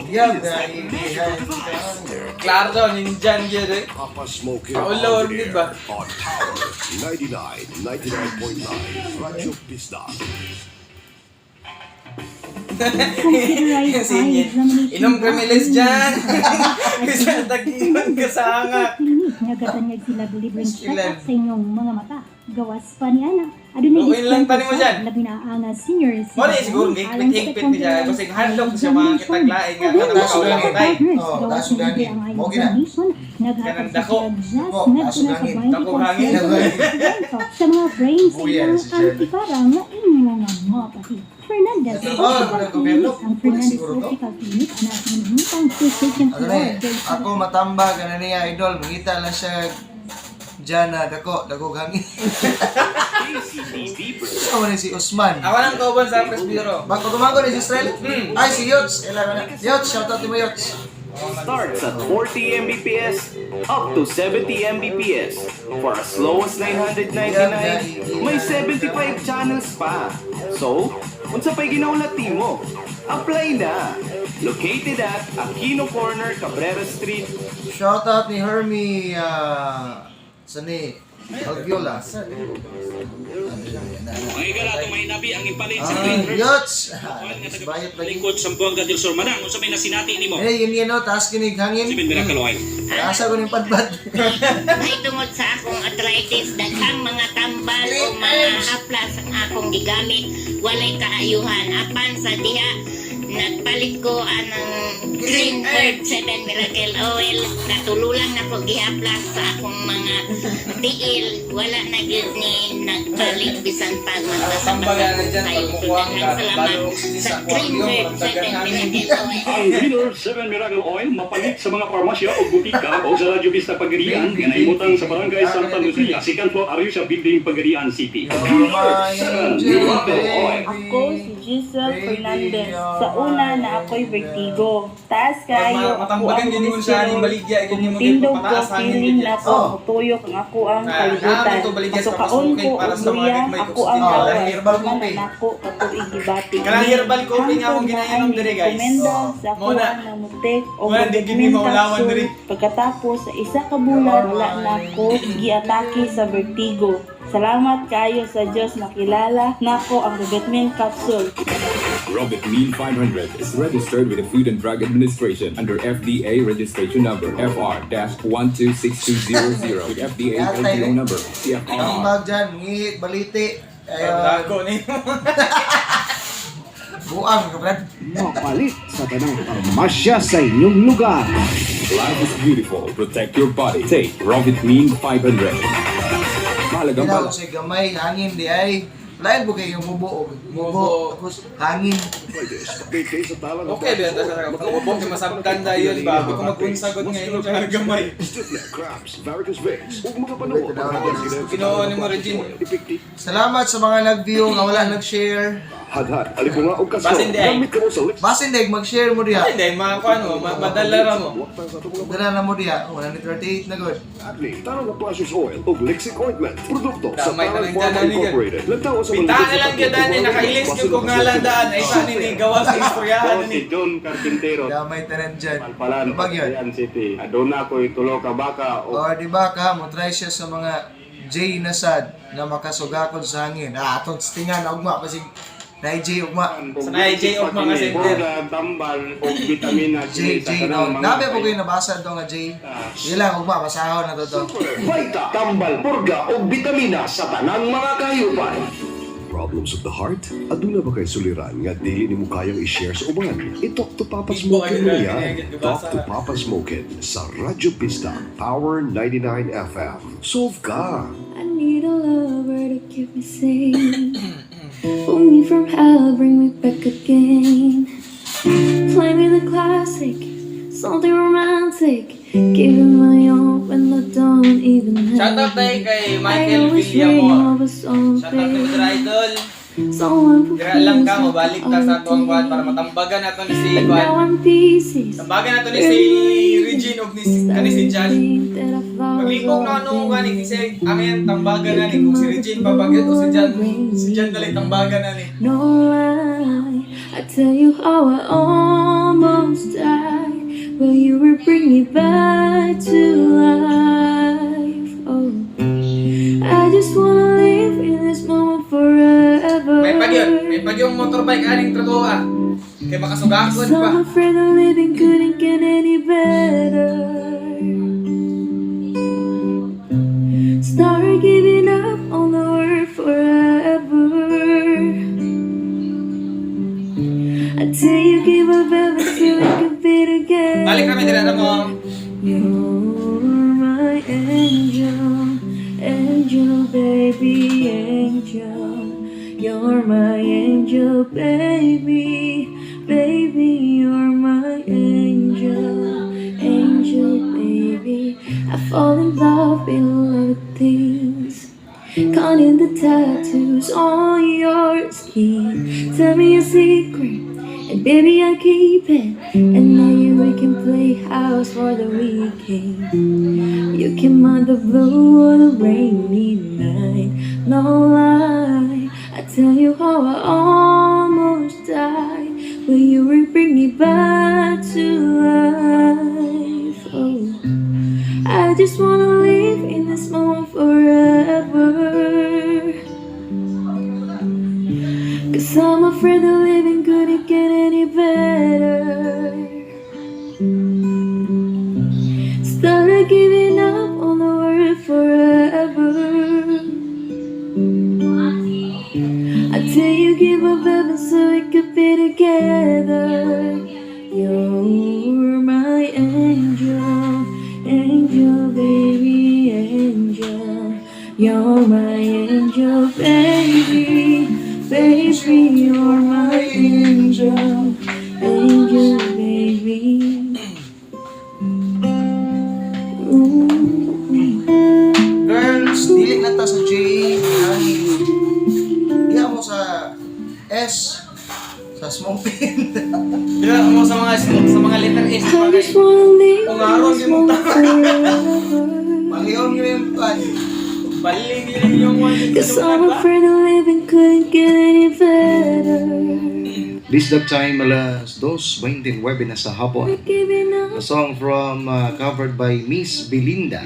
Yab, naiigihan ka. Klaro daw, ninjan gyud eh. Papa Smokin Paulo, on the di air ba? on Power 99, 99.9 Radyo Bisdak. Sige. Inom Cremeles dyan. Bisa tagiban ka sa angat. Clinic nga gatanyag sila libreng Ilan? check-up sa inyong mga mata. Gawas pa ni Ana. Adunay Okay lang diskwento tanim mo sa dyan. labi na ang senior Mo na siguro, higpit-higpit ni siya. Kasi handlog siya mga kitaglaing nga Dasuganin. katakaw Oh, dasuganin. Mo gina. Kanang dako. Dako, dasuganin. Dako hangin. Sa mga frames sa Buya, inyong si Jerry. antiparang nga inyong mga pati. Fernandez Sa trabaho, Optical ng gobyerno, Clinic. Ang pwede Fernandez siguro to. Optical Clinic ang nasa sa second Ano floor. na eh, ako matamba, ganun niya, idol. Mangita lang siya dyan na dako, dako hangin. Ako na si Usman. Ako lang kauban sa press bureau. Bago tumago ni si Israel? Ay, si Yots. Kailangan na. Yots, shoutout mo Yots. Starts at 40 Mbps up to 70 Mbps. For as low as 999, may 75 channels pa. So, unsa pa'y ginaulat mo? Apply na! Located at Aquino Corner, Cabrera Street, Shoutout ni Hermie, sani, Alviola. Mga higala atong mahinabi ang impalit sa Ah, Green Earth. Yots! Bayot lagi. Lingkod sa Buanga del Sur Manang unsa may nasinati nimo? Eh, yun yan o, taas kinig hangin. Simen Miracle Oil. Asa ko ng padpad. Ay tungod sa akong arthritis, daghang mga tambal o mga haplas ang akong gigamit, walay kaayuhan. Apan sa diha, nagpalit ko anang Green Herb 7 Miracle Oil, natululang na ko gihaplas sa akong mga tiil, wala na gyud ni nagpalit bisan pag magbasa-basa Tambagan na ko dyan, kayo. pag mukuha ka, Daghang salamat balo oxygen sa sa Green aquarium, Herb ang 7 dagan hangin. Miracle Oil. Ang Green Earth 7 Miracle Oil mapalit sa mga parmasya o butika o sa Radyo Vista Pagadian nga nahimutang sa Barangay Santa Lucia, second floor Arusha Building, Pagadian City. Green Earth 7 Miracle Oil. Ako si Giselle Fernandez. Sa una na ako'y vertigo. Taas kayo, Pag ako matambagan ang gini mo siya kolesterol. ning baligya gini mo Tindog ko, pataas hangin feeling gini. na ako, Oh. mutuyok ang ako ang Ah, kalibutan. ah, ito baligya sa Masukaon pasmukin ko para og sa mga luya, gagmay ako ang oxygen. Oh, gawas. herbal Human coffee. na nako katuig gibati. Kanang herbal coffee nga akong ginainom diri, guys. Komenda Oh. sa ako Muna. ang namutek o Muna, di gini maulawan diri. Pagkatapos sa isa ka bulan, wala na ako giatake sa vertigo. Salamat kayo sa Diyos nakilala nako ang Rogetmin capsule. Robitmin 500 is registered with the Food and Drug Administration under FDA registration number FR-126200 with FDA LTO number CFR Tambag dyan, ngihit, baliti. Ayun, Dako ni. buang, kabrad. Mapalit sa tanang parmasya sa inyong lugar. Life is beautiful. Protect your body. Take Robitmin 500. Mahalagang Ginaw pala. sa gamay, hangin di ay. Lain po kayo mubo, mubo, tapos hangin. Okay, benta sa pag-ubok kay masabtan dayon ba. Di ko mag-unsagod ngayon sa gamay. Stiff neck, cramps, varicose veins, ug mga panuot. Ginoo ni mo Regine. Salamat sa mga nag-view nga wala nag-share. Hadhad, alipunga ug kaso. Basin di ay. Gamit kamo sa Lex. Basin deg mag-share mo diha. Hindi, mga kuan mo, madala ra mo. Waktang sa atong mga Dala na mo diha. 138 na good. acne, tanong na Plushes Oil ug Lexic Ointment. Produkto sa Damay na Talang lang Pharma dyan, ano yun? Incorporated. Lantawa sa Pita malapit na sa lang tatlo, gyud ani nakailis gyud ko ngalan daan ay sa ni gawa sa istoryahan ni. John Carpintero, Damay tanan dyan. Palpalan, Bag yun. City. Aduna ko'y tulo ka baka o Or di ba ka, mo try siya sa mga J na sad na makasugakod sa hangin. Ah, atong tingan ugma kasi Na J ugma. Sa na J og mga sender. Tambal o vitamina J J no. Nabi po kayo nabasa to nga J. Sige lang ugma, basahon na to to. Vita, tambal, purga o bitamina sa tanang mga kahayupan. Problems of the heart? Aduna ba kay suliran nga dili nimo kayang i-share sa uban? I-talk to Papa Smokin mo yan. Talk to Papa Smokin sa Radyo Pista, Power 99 FM. Solve ka! I need a lover to keep me sane. Pull me from hell, bring me back again. Play me the classic, something romantic. Giving my all when I don't even have Shout out tayo it. kay I Michael always dream Villamor. of a Shout out kay something. Brother Idol. Someone who Dira lang feels ka, like mabalik ta sa tuwang kuan para all matambagan nato ni si day. But kuan. now I'm pieces. Tambagan nato ni si Regine og ni si kani si Jan. Maglipok na ano gani kasi ang yan tambagan na ni kung si Regine pabagyot o si Jan dali tambagan na ni. No lie, I tell you how I almost died, but you were bring me back to life. Oh, I just wanna live in this moment forever. May pagyong motorbike aning trabaho ah. Kay makasugakon Cause pa. I'm afraid the living couldn't get any better. Start giving up on the world forever. Until you give up everything we could be together. Balik kami dira na mo. You're my angel, angel, baby, angel. You're my angel, baby, baby. You're my angel, angel, baby. I fall in love with a lot of things. Counting the tattoos on your skin. Tell me a secret, and baby, I keep it. And now you we can play house for the weekend. You can mind the blue or the rainy night. No lie, I tell you how I almost died. But you will bring me back to life. Oh. I just wanna live in this moment forever. 'Cause I'm afraid the living couldn't get any better. Started giving up on the world forever. Until you give up heaven so we could be together. You're my angel, angel, baby, angel. You're my angel, baby, baby. You're my angel, angel, baby. Ooh. Girls, dili na ta sa J. Ay, diha mo sa S. Sa smoking. Dira mo sa mga letter S I just wanna live Kung in araw, this di mo moment forever. Pahiyon yun yung plan. Baling yung one. 'Cause I'm afraid the living couldn't get any better. This the time alas 2:29 na sa hapon. Giving up A song from covered by Miss Belinda,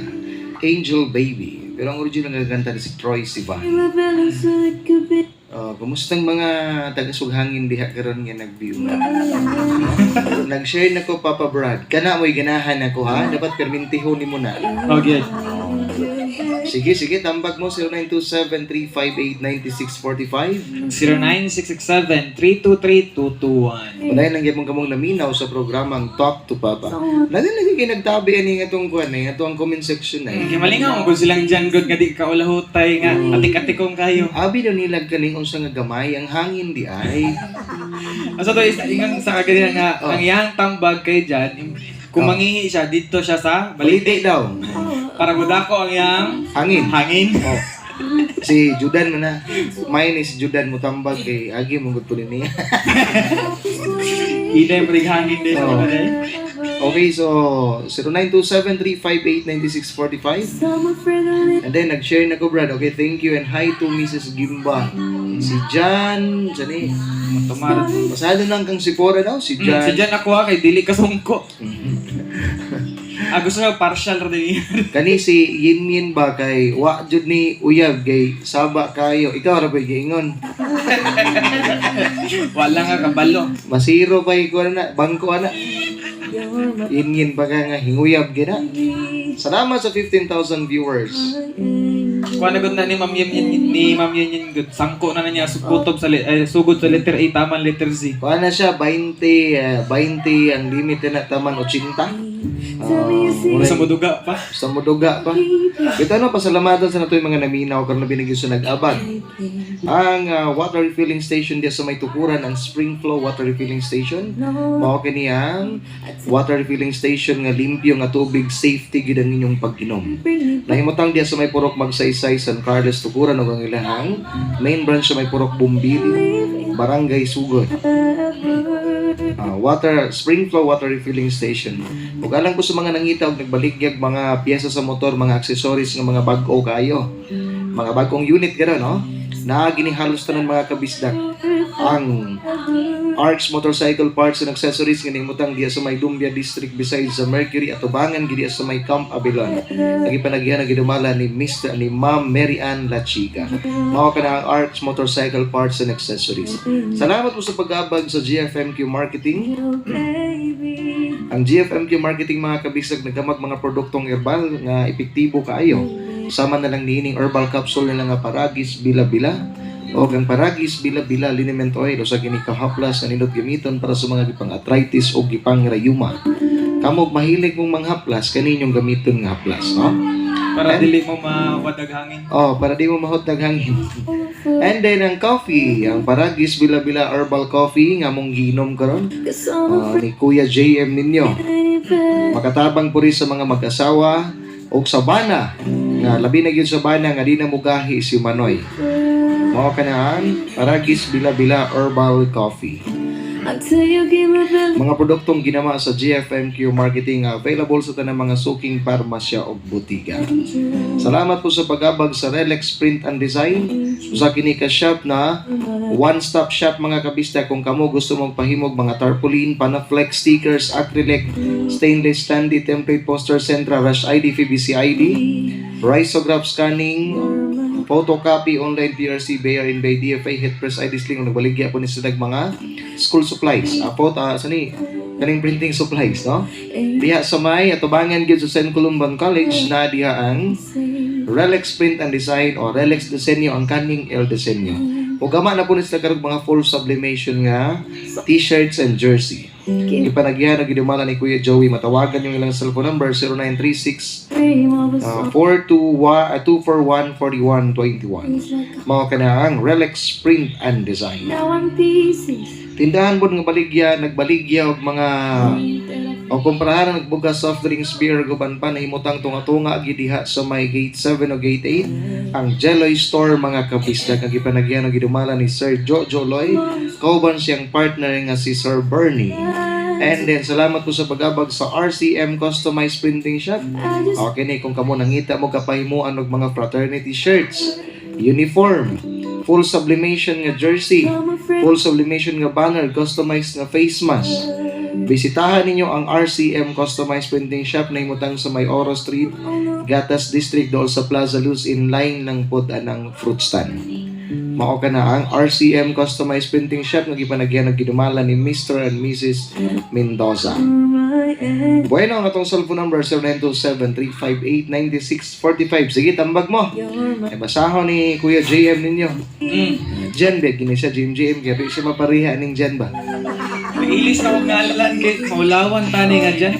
Angel Baby. Pero ang original nga kanta ni si Troy Sivan. my balance so it could be. Kumusta ang mga taga-sughangin diha karon nga nag-view? Nag-share na ko Papa Brad. Kana mo'y ganahan ako ha. Dapat permintihon nimo na. Okay. Sige, sige, tambag mo 0927-358-9645. 09667-323-221. Padayon lang gyapon kamong naminaw sa programang Talk to Papa. Lagi lagi kay nagtabi ani nga atong kuan eh, atong comment section na. Kay malingaw mo silang dyan good nga di ka ulahutay nga atik-atikong kayo. Abi daw nila kaning unsa nga gamay ang hangin di ay. Asa to isa ingang sa kaganina nga Oh. ang iyang tambag kay Jan kung manghihi siya dito siya sa baliti Baliti daw. para mudako ang iyang Hangin. hangin. Oh. Si Judan man na. Mine is Judan mo tambag kay agi mo gud pud niya. Ida yung palig hangin din sa Oh. mga day. Okay, so 0927-358-9645. I'm afraid the living And then nag-share na ko Brad. Okay, thank you and hi to Mrs. Gimba. Si Jan, sani. Tumara. Pasado nang kang Sipora daw si Jan. Si Jan ako ha, kay dili ka sungko. Ah, gusto niya partial ra din. Kani si Yin Yin ba kay wa jud ni uyab kay saba kayo. Ikaw ra ba giingon? Wala nga kabalo. Masiro pa ko na bangko ana. Yin Yin pa ka nga hinguyab gina. Salamat sa 15,000 viewers. Kuha na gud na ni Ma'am Yin Yin ni Ma'am Yin Yin gud. Sangko na na niya kutob sa ay, sugod sa letter A taman letter Z. Kuha na siya 20 20 ang limit na taman 80. Sa muduga pa. Sa muduga pa. Ito ano, pasalamatan sa nato yung mga naminaw karon na binigyan sa nag-abag. Ang water refilling station diya sa may tukuran, ang Spring Flow Water Refilling Station. Mao kini ang water refilling station nga limpyo nga tubig, safety gid ang inyong pag-inom. Nahimutang diya sa may Purok Magsaysay, San Carlos, Tukuran ug ang ilahang main branch sa may Purok Bumbili, Barangay Sugod. Water Spring Flow Water Refilling Station. Ug alang ko sa mga nangita og nagbaligyag mga piyesa sa motor, mga accessories nga mga bag-o kaayo. Mga bag-ong unit gano'n, no? Naa gini halos tanan mga kabisdak ang Arcs Motorcycle Parts and Accessories nga nahimutang diya sa may Lumbia District besides sa Mercury atubangan gid sa may Camp Abilon. Lagi panagihan ang gidumala ni Mr. ni Ma'am Mary Ann Lachica. Mao kana ang Arcs Motorcycle Parts and Accessories. Salamat po sa pag-abag sa GFMQ Marketing. Ang GFMQ Marketing mga kabisag nagkamag mga produktong herbal nga epektibo kaayo. Sama na lang niining herbal capsule nila nga Paragis Bila-Bila o ang Paragis Bila-Bila liniment oil usa kini ka haplas nga nindot gamiton para sa mga gipang arthritis o gipang rayuma. Kamo mahilig mong manghaplas kaninyong gamiton nga haplas, no? Para dili mo mawadag hangin. Oh, para di mo mahot hangin. And then ang coffee, ang Paragis Bila-Bila Herbal Coffee nga mong giinom karon ni Kuya JM ninyo. Makatabang puri sa mga mag-asawa o sa bana nga labi na gyud sa bana nga di na mugahi si Manoy. Mao kana ang Paragis Bila-Bila Herbal Coffee. Until you give me the Mga produktong ginama sa GFMQ Marketing available sa tanang mga suking parmasya o butika. Salamat po sa pag-abag sa Relex Print and Design. Usa kini ka shop na one-stop shop mga kabista kung kamo gusto mong pahimog mga tarpaulin, panaflex, stickers, acrylic, stainless standee, template poster, Sentra, Rush ID, FBC ID, risograph scanning, photocopy, online PRC, Bayer in Bay, DFA, heat press ID, sling, nagbaligya po ni sila mga school supplies. Apo, ta, sani, kaning printing supplies, no? Diha sa may atubangan gyud sa St. Columban College na diha ang Relex Print and Design o Relex Disenyo ang kaning El Disenyo. Ug gama na po ni sila karong mga full sublimation nga t-shirts and jersey. Ipanagyan na gidumala ni Kuya Joey, matawagan yung ilang cellphone number 0936 421 241 4121. Mao kana ang Relex Print and Design. Now I'm pieces. Tindahan po nga baligya, nagbaligya og mga o kumprahan nagbuga soft drinks, beer ug uban pa nahimutang tunga-tunga gyud diha sa may Gate 7 o Gate 8 ang Jeloy Store mga kabisdak ang gipanagyan og gidumala ni Sir Jojo Loy kauban siyang partner nga si Sir Bernie. And then salamat po sa pag-abag sa RCM Customized Printing Shop. Okay ni kung kamo nangita mo kapahimuan og mga fraternity shirts, uniform, full sublimation nga jersey, full sublimation nga banner, customized nga face mask. Bisitahan ninyo ang RCM Customized Printing Shop na imutang sa may Oro Street, Gatas District, dool sa Plaza Luz, in line lang pod anang fruit stand. Mao ka na ang RCM Customized Printing Shop nga gipanagyan og gidumala ni Mr. and Mrs. Mendoza. Bueno, ang atong cellphone number 0927-358-9645. Sige, tambag mo. Ay, basahon ni Kuya JM ninyo. Jen ba, gini siya, JM JM, kaya di siya mapariha ning Jen ba? Nailis na kong ngalan kay maulawan tani nga dyan.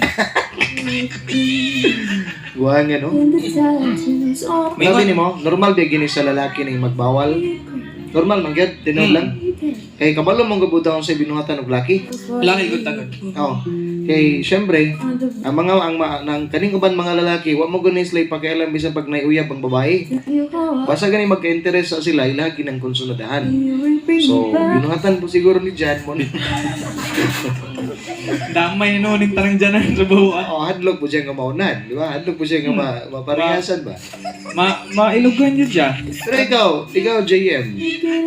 Guwan nga, no? The tattoos on Sabi ni mo, normal ba gini sa lalaki na yung magbawal? Normal man gyud, tinuod lang. Kay kabalo mong gabuta kung sa binuhatan og laki. Laki gud tagod. Oh. Kay syempre, ang mga ang ma, nang kaning uban mga lalaki, wa mo gani sila ipakialam bisan pag naiuyab ang babae. Basta gani magka-interest sa sila, ilaha ginang konsuladahan. So, binuhatan po siguro ni Jan mo. Damay na noon yung tarang dyan ang trabahoan. Oh, hadlok po siya nga maunan, di ba? Hadlok po siya nga maparehasan ba? Mailugan yun siya. Pero ikaw, ikaw JM,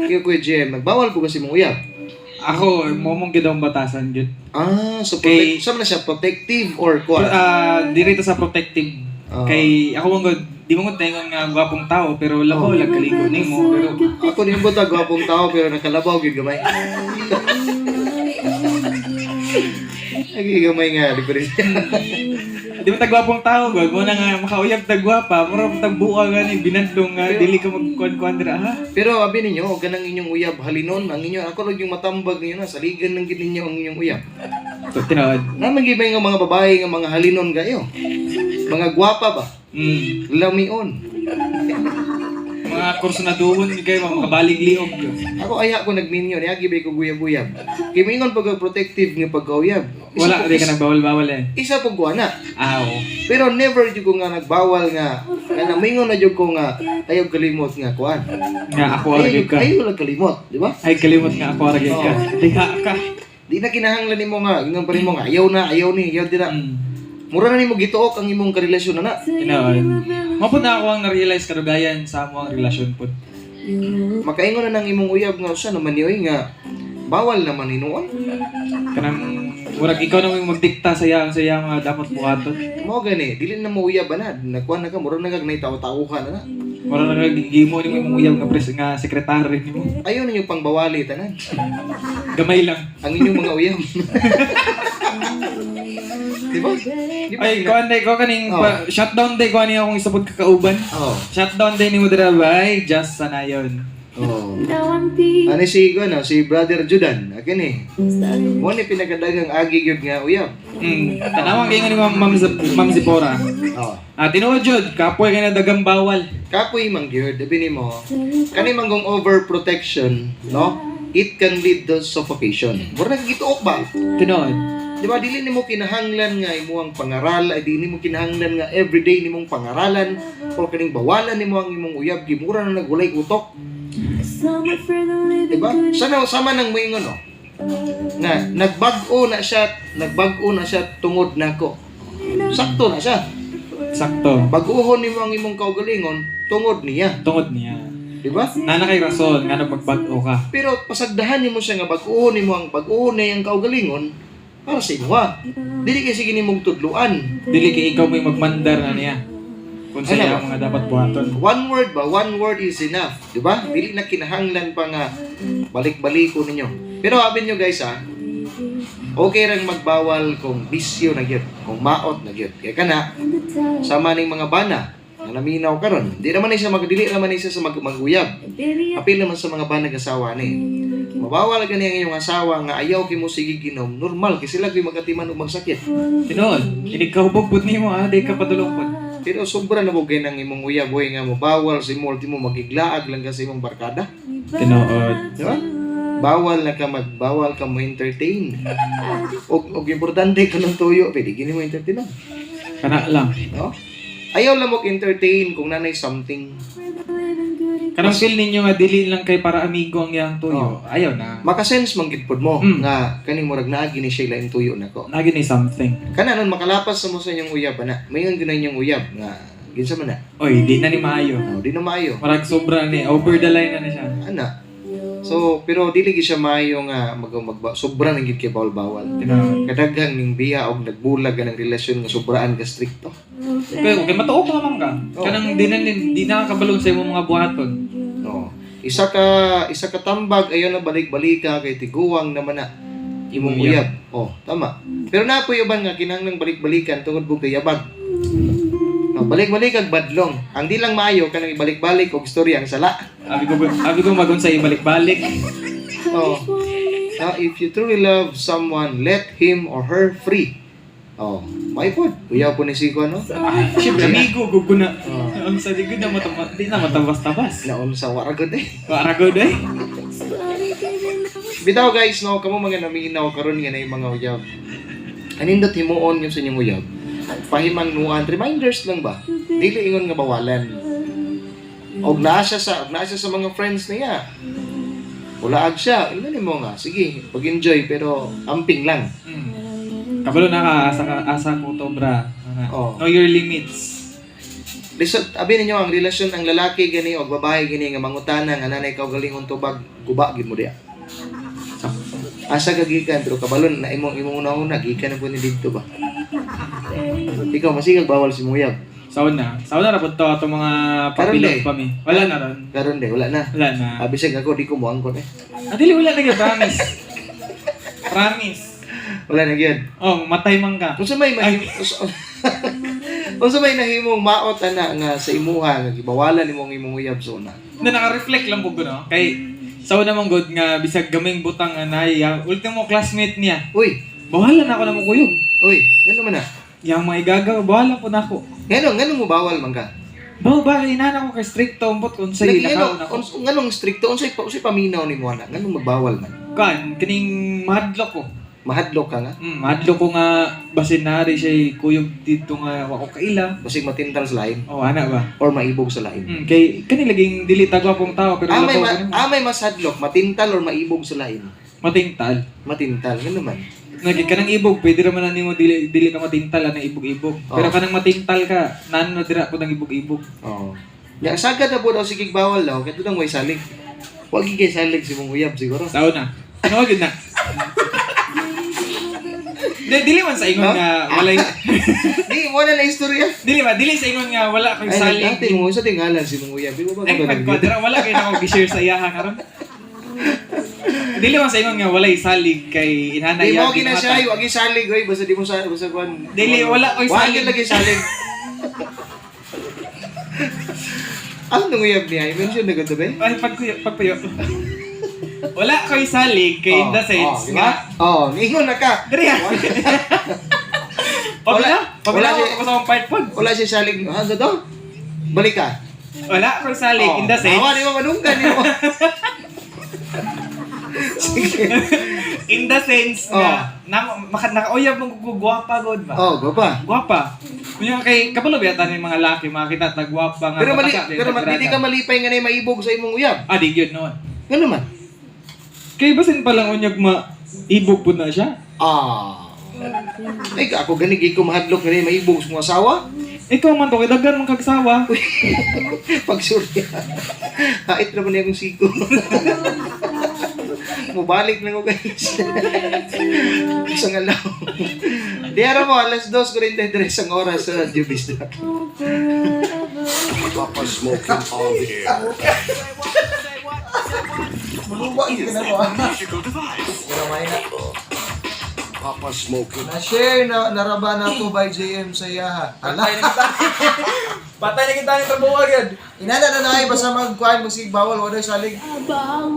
ikaw Kuya JM, nagbawal po kasi mong uyab. Ako, momong gid ang batasan gyud. Ah, so Kay- protect, sa man na siya protective or kuan? Ah, dirito sa protective. Ah. Kay ako man gud, di mo gud tingon nga gwapong tao pero lako Oh. lang kaligo nimo pero Ako din buta gwapong tao pero nakalabaw gyud gamay. Agi gamay nga diferensya. di mo tagwapong tao gud mo na nga makauyab tagwapa mura mo tagbuka gani binadlong nga dili ka magkuan-kuan dira ha. Pero abi ninyo, og ganang inyong uyab halinon ang inyo ako lang yung matambag ninyo na saligan ng gid ninyo ang inyong uyab. To tinuod. Naman gid ba nga mga babae nga mga halinon kayo? Mga gwapa ba? Lamion. Mga kurso na duhon kay mga makabalig liog. Ako aya ko nagminyo niya gibay ko guyab-guyab. Kay moingon pag protective nga pagkauyab. Wala di ka nagbawal-bawal eh. Isa pug na. Ah, oo. Pero never jud ko nga nagbawal nga kana moingon na jud ko nga ayaw kalimot nga kuan. Nga ako ra gyud ka. Ayaw lang kalimot, di ba? Ay kalimot nga ako ra gyud ka. Diha ka. Di na kinahanglan nimo nga ingon pa nimo nga ayaw na, ayaw ni, ayaw di na. Mura na nimo gituok ang imong karelasyon na na. Tinuod. Mao pud na ako ang na-realize kadugayan sa amo ang relasyon pud. Makaingon na nang imong uyab nga usa naman ni oy nga bawal naman hinuon. Kanang murag ikaw na may magdikta sa iyang mga dapat buhaton. Mao gani, dili na mo uyab ana, nagkuan na ka mura na kag nay tawo-tawuhan na na. Mura na nagigimo nimo imong uyab nga pres nga sekretary nimo. Ayaw ninyo pangbawali tanan. Gamay lang. Ang inyong mga uyab. Di ba? Di ba? Ay, kuan day ko kaning Oh. shutdown day ko ani akong isabot kakauban. Oh. Shutdown day nimo dira bay, just sanayon. Oh. Ano si ano, si Brother Judan, akin eh. Mo ni pinakadaghang agi gyud nga uyab. Tanawang kay ni Ma'am Ma'am Zipora. Oh. Ah, tinuod jud, kapoy kay na dagang bawal. Kapoy man gyud, abi nimo. Kani manggong overprotection, no? It can lead to suffocation. Mura na gituok ba? Tinuod. Di ba dili nimo kinahanglan nga imuang pangaral, ay dili nimo kinahanglan nga everyday nimong pangaralan o kaning bawalan nimo ang imong uyab gimura na nagulay utok. Di ba? Sana sama nang moingon no. Na nagbag-o na siya, nagbag-o na siya tungod nako. Sakto na siya. Sakto. Bag-uhon nimo ang imong kaugalingon tungod niya, Tungod niya. di ba? Nana kay rason nga magbag-o ka. Pero pasagdahan nimo siya nga bag-uhon nimo ang bag-uhon niya ang kaugalingon para sa imuha. Dili kay sige nimong tudluan. Dili kay ikaw may magmandar na niya. Kung sa Ano iya ba? mga dapat buhaton. One word ba? One word is enough. Di ba? Dili na kinahanglan pa nga balik-baliko ninyo. Pero sabi nyo guys ha, okay rang magbawal kung bisyo na gyud, kung maot na gyud. Kaya kana, sama ning mga bana nga naminaw karon. Di naman ni siya magdili naman ni siya sa maguyab. Apil naman sa mga bana asawa ni. Mabawal gani ang inyong asawa nga ayaw kay mo sige ginom, normal kay sila gyud magatiman og magsakit. Tinuod, inig kahubog pud nimo ah, di ka padulong pud. Pero sobra na mo ng imong uyab boy nga mobawal sa imo ultimo magiglaag lang ka sa imong barkada. Tinuod. Di ba? Bawal na ka magbawal ka mo entertain. Og importante ka ng tuyo, pwede gini mo entertain na. Kana lang. No? Ayaw lang mo entertain kung nanay something. Kanang feel ninyo nga dili lang kay para amigo ang iyang tuyo. Oh. Ayaw na. Makasense man gid pud mo nga kaning murag naagi ni siya laing tuyo nako. Lagi ni something. Kana nun makalapas sa mo sa inyong uyab ana. Mayon gyud na inyong uyab nga ginsa man na. Oy, di na ni maayo. Oh, di na maayo. Marag sobra ni over the line na na siya. Ana. So, pero dili gyud siya maayo nga mag magba sobra nang gid kay bawal-bawal. Tinuod. Kadaghang ning biya og nagbulag ka ng relasyon nga sobraan ka strikto. Okay, okay matuok naman ka. Oh. Kanang di na kabalon sa imong mga buhaton. No. Isa ka tambag ayon na balik-balika kay tiguang naman na imong uyab. Oh, tama. Pero napoy uban nga kinahanglang balik-balikan tungod bug kay yabag. No, balik-balik ag badlong. Ang di lang maayo kanang ibalik-balik og istorya ang sala. Abi ko magunsay ibalik-balik. Oh. Now, if you truly love someone, let him or her free. Oh, may pod. Uyaw po ni Siko, no? Ay, syempre amigo gugo na. Ang sa di na matama, di na matabas-tabas. Naon sa waragod eh. Waragod eh. Bitaw guys, no, kamo mga naminaw karon nga na yung mga uyab. Anindot himuon yung sa inyong uyab. Pahimangnuan, reminders lang ba? Dili ingon nga bawalan. Og naa siya sa mga friends niya. Ulaag siya, ingnon nimo nga, sige, pag-enjoy pero amping lang. Kabalo na ka asa ko to bra. Oh. Know your limits. Lisod, abi ninyo ang relasyon ang lalaki gani og babae gani nga mangutana nga nanay kaugalingon tubag, guba gid mo diya. Asa ka gikan pero kabalon na imong imong una-una gikan na po ni didto ba. Ikaw masigag bawal si Muyab. Sa una. Sa una ra pud to atong mga Karon papilot eh. pa mi. Wala na ron. Karon de wala na. Wala na. Ah, bisag ako di ko moangkon eh. Ah, dili wala na gyud, promise. Promise. Wala na gyud. Oh, matay man ka. Unsa may unsa may nahimong maot ana nga sa imuha nga gibawalan nimo ang imong uyab sa una? Na naka-reflect lang po ko, no? Kay sa una man good nga bisag gaming butang nga nay, ang ultimo classmate niya. Uy, Bawalan ako na mo kuyog. uy, ngano man na? Yang mga igagaw, bawalan po na ako. Ngano ngano mo bawal man ka? Baw ba inana ko kay stricto umbot kung sa Lagi nakaon ngano ako. nganong stricto unsay paminaw nimo ana? Nganong magbawal man? Kan kining mahadlok ko. Mahadlok ka nga? Mahadlok ko nga basin nari siya kuyog dito nga wa ko kaila. Basig matintal sa lain Oh, ana ba? or maibog sa lain. Kay kani laging dili tagwa pong tao pero Ah, may labaw ma- ko nimo. ah, may mas hadlok, matintal or maibog sa lain. Matintal. Matintal, ngano man? Naging kanang ibog, pwede raman na nimo dili dili ka matintal ana ibog-ibog. Oh. Pero kanang matintal ka, nano na dira po ng ibog-ibog. Oo. Ya, sagad na po daw sige bawal daw, kaya nang may salig. Wag gid kay salig si mong uyab siguro. Sao na. Ano gyud na? Di, dili man sa ingon Huh? nga walay Di mo na na istorya. dili ba dili sa ingon nga wala kay Ay, salig. nagdati mo sa tingalan si mong uyab. Di mo ba Ay, ka pagkwadra, wala kay nako gi-share sa iyaha karon. Dili man sa ingon nga walay salig kay inana Di iya mo gina siya, wag salig oy, basta di mo sa basta kuan. Dili, wala ko'y Wag salig. gyud lagi salig. Ano nung uyab niya? I-mention na gud ba? Ay, pagkuyo, pagpuyo. Wala ko'y salig kay in the sense Oh, di nga. ba? Oh, ningon na ka. Diri ha. Pabila, Wala- pabila wala ako siya- sa akong part pod. Wala siya salig. Ah, sa to? Balik ka. Wala ko'y salig in the sense. Awa, di mo manunggan. Di mo. Sige. In the sense nga na maka nakauyab mong gugwapa god ba. Oh, go pa. Gwapa. Kunya kay kabalo ba yata ni mga laki makita ta gwapa nga Pero mali, pataka, pero dili ka malipay nga na maibog sa imong uyab. Ah, di gyud noon. Ngano man? Kay basin pa lang unyag ma ibog pud na siya. Ah. Ay, ako gani gi ko mahadlok nga na maibog sa mga asawa. Ikaw man to kay daghan man kagsawa. Pagsurya. Hait na man niya akong siko. Mubalik lang ko guys. Isang alaw. Di ara mo, alas 2:43 ang oras sa Radyo Vista. Papa Smoking on the air. Muluwa yun na ko. Musical device. Pero may na. Papa Smoking. Na-share na naraba na ako by JM sa iyaha. Hala. Patay na kita. Patay na kita ng trabaho agad. Inana na na ay basta magkuhan magsig bawal wala salig.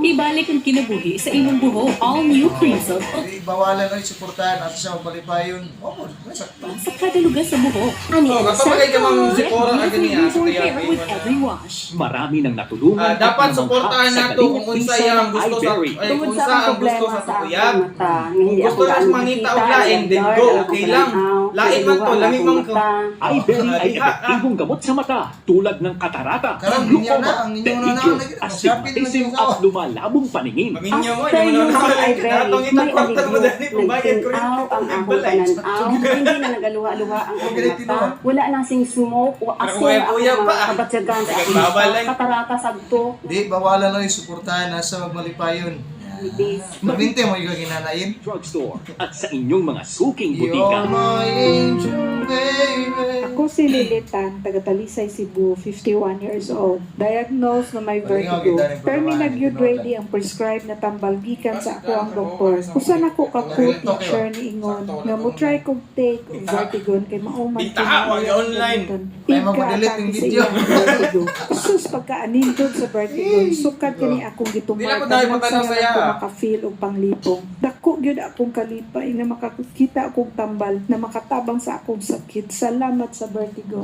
Ibalik ang kinabuhi sa imong buhok. All new cream silk Di bawalan ay suportahan at siya magpalipayon. Oh, may sakto. sa kada lugar sa buhok. Ani Oh, ang kapag ka mang sakto. Sephora Get ka ganiya, beautiful sa newborn hair TRP, with wala. every wash. Marami nang natulungan Ah, at dapat namangha suportahan sa nato kalingap kung unsa pisa ang ng gusto sa iBerry. ay, Tungod kung sa unsa akong ang gusto problema sa sa akong tukuyab. mata, nga Kung hindi gusto ako na gaano mangita og makita, lain, then nag-blur go, ang akong okay lang. pananaw, Lain man to, nagduha ang lami akong man ko. mata. iBerry ay Diha, ah. epektibong gamot sa mata tulad ng katarata, Karon, inyo na, glaucoma, ang inyo na na, pterygium, nag- Shopee na astigmatism yung asawa. at lumalabong paningin. Maminyo mo, After hindi mo na using wala. iBerry, Natong may itang kwarta mo aligyo, dani pambayad ko rin. nagtinaw ang akong Balay. pananaw, hindi na nagaluha-luha ang akong Okay, mata, tinuod. wala na sing smoke o asin Pero ang uyab akong pa, mga ah. kabatyagan sa akong Nagbabal mata, lang. katarata sagto, Di bawalan ay suportahan nasa magmalipayon. nipis. Mabinte mo yung ginanain. Drugstore at sa inyong mga suking butika. You're my angel, baby. Ako si Lilitan, taga Talisay, Cebu, 51 years old. Diagnosed na may Palingaw, vertigo. kita rin Permi pagkabahan, nagyud tinuod ready ang prescribe na tambal gikan sa ako ang doktor. Usa na ko ka teacher ni ingon nga mo try kog take og vertigo kay mao man Bitaha, wag online. Ay, magpa-delete yung sa video. iyang vertigo. Sus pagkaanindot sa vertigo, sukad kini akong Di lang gitumar po dahil matanaw sa sa iya. ko maka-feel og panglipong. Dako gyud akong kalipay na makakita akong tambal na makatabang sa akong sakit. Salamat sa vertigo.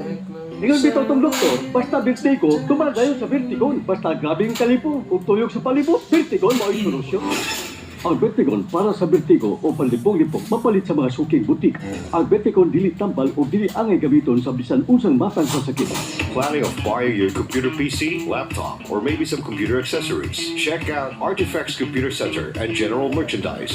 Ingon bitaw tong doktor, basta birthday ko, tumagayon sa Vertigon. Basta grabe yung kalipo, kung tuyok sa palibot, Vertigon mao'y solusyon. Ang Vertigon para sa vertigo o panlipong-lipong mapalit sa mga suking butik. Ang Vertigon dili tambal o dili angay gamiton sa bisan unsang matang sa sakit. Planning of buying your computer PC, laptop, or maybe some computer accessories? Check out Artifacts Computer Center and General Merchandise.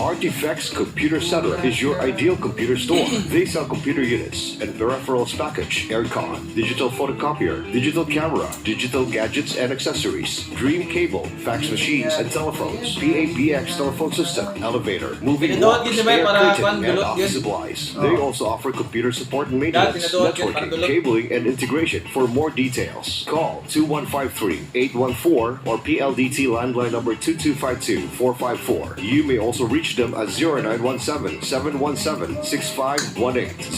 Artifacts Computer Center is your ideal computer store. They sell computer units and peripherals package, aircon, digital photocopier, digital camera, digital gadgets and accessories, dream cable, fax machines and telephones, PABX telephone system, elevator, moving Pinaduot walls, yun si Bay air para curtain, kwan, and dulot office yun. supplies. They also offer computer support and maintenance, pinaduot yun para networking, dulot. cabling, and integration. For more details, call 2153-814 or PLDT landline number 2252-454. You may also reach them at 0917-717-6518,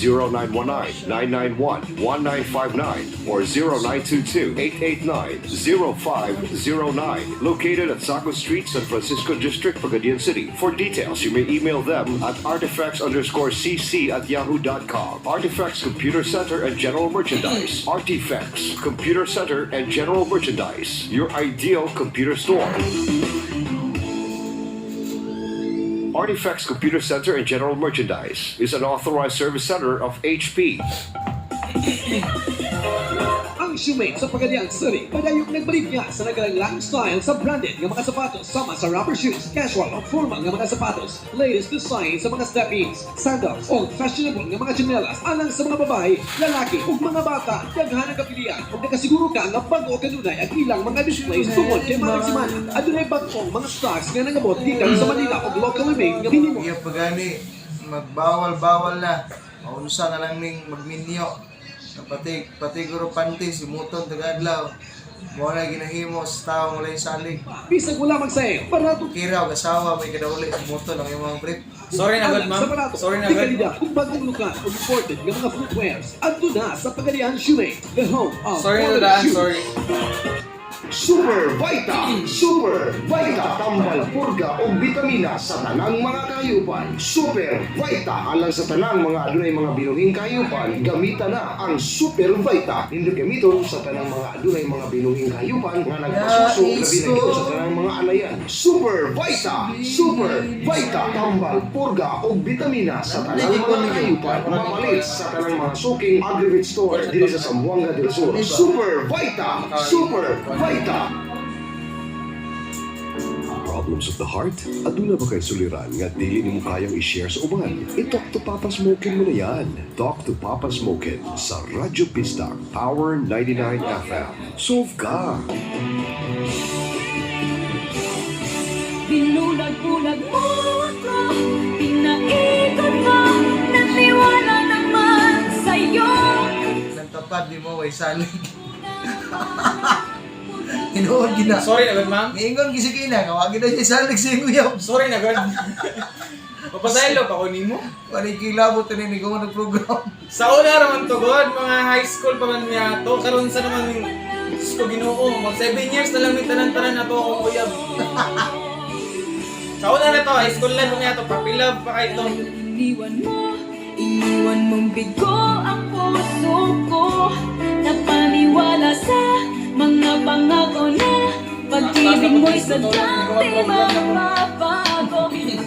0919-991-1959, or 0922-889-0509. Located at Saco Street, San Francisco District, Pagadian City. For details, you may email them at artifacts_cc@yahoo.com. Artifacts Computer Center and General Merchandise. Artifacts Computer Center and General Merchandise. Your ideal computer store. Artifacts Computer Center and General Merchandise is an authorized service center of HP. Ang Shoemate sa Pagadian City, padayong nagbalik niya sa nagalang style sa branded nga mga sapatos sama sa rubber shoes, casual o formal nga mga sapatos, latest design sa mga step-ins, sandals o fashionable nga mga tsinelas alang sa mga babae, lalaki ug mga bata. Daghan ang kapilian ug nakasiguro ka nga bag-o kanunay ang ilang mga displays tungod kay matag semana. Adunay bag-ong mga stocks nga nangabot gikan sa Manila ug locally made nga hinimo. Iya pagani magbawal-bawal na. Maunsa na lang ning magminyo. Pati pati guro panty si muton tagadlaw. Mo na ginahimo sa taong walay salig. Bisag wala mag-sale, barato Kira og asawa may kadauli si muton ang imong brief. Sorry na god, Alang ma'am. sa barato, Sorry na di god. kalidad ug bagong lukan ug imported nga mga footwears. Adto na sa Pagadian Shoemate, the home of Sorry na quality daan, shoes. sorry. Super Vita! Super Vita! Tambal purga o bitamina sa tanang mga kayupan. Super Vita! Alang sa tanang mga adunay mga binuhing kayupan, gamita na ang Super Vita. Hindi gamiton sa tanang mga adunay mga binuhing kayupan nga nagpasuso labi na gyud sa tanang mga anayan. Super Vita! Super Vita! Tambal purga o bitamina sa tanang mga kayupan. Mapalit sa tanang mga suking Agrivit Store diri sa Zamboanga del Sur. Super Vita! Super Vita! Problems of the heart? Aduna ba kay suliran nga dili nimo kayang i-share sa uban? I-talk to Papa Smokin mo na yan. Talk to Papa Smokin sa Radyo Pista, Power 99 FM. Solve ka! Binulag-bulag mo ako, pinaikot mo, naniwala naman sa'yo. Nang tapad di mo way salig. Tinuod gina. Sorry na god, ma'am. Niingon gid si Kina, nga wa gid na siya salig sa iyong uyab. Sorry na god. Papasaylo pa ko nimo. Wala kilabot ni ni ng program. Sa una raman to god, mga high school pa man niya to. Karon sa naman Diyos ko Ginoo, mag 7 years na lang may tanan-tanan na to akong uyab. Sa una na to, high school life pa niya to, puppy love pa kay to. Iniwan mo, iniwan mong bigo ang puso ko. Napaniwala sa mga pangako na pag-ibig mo'y sadyang di mapapago. Ako'y di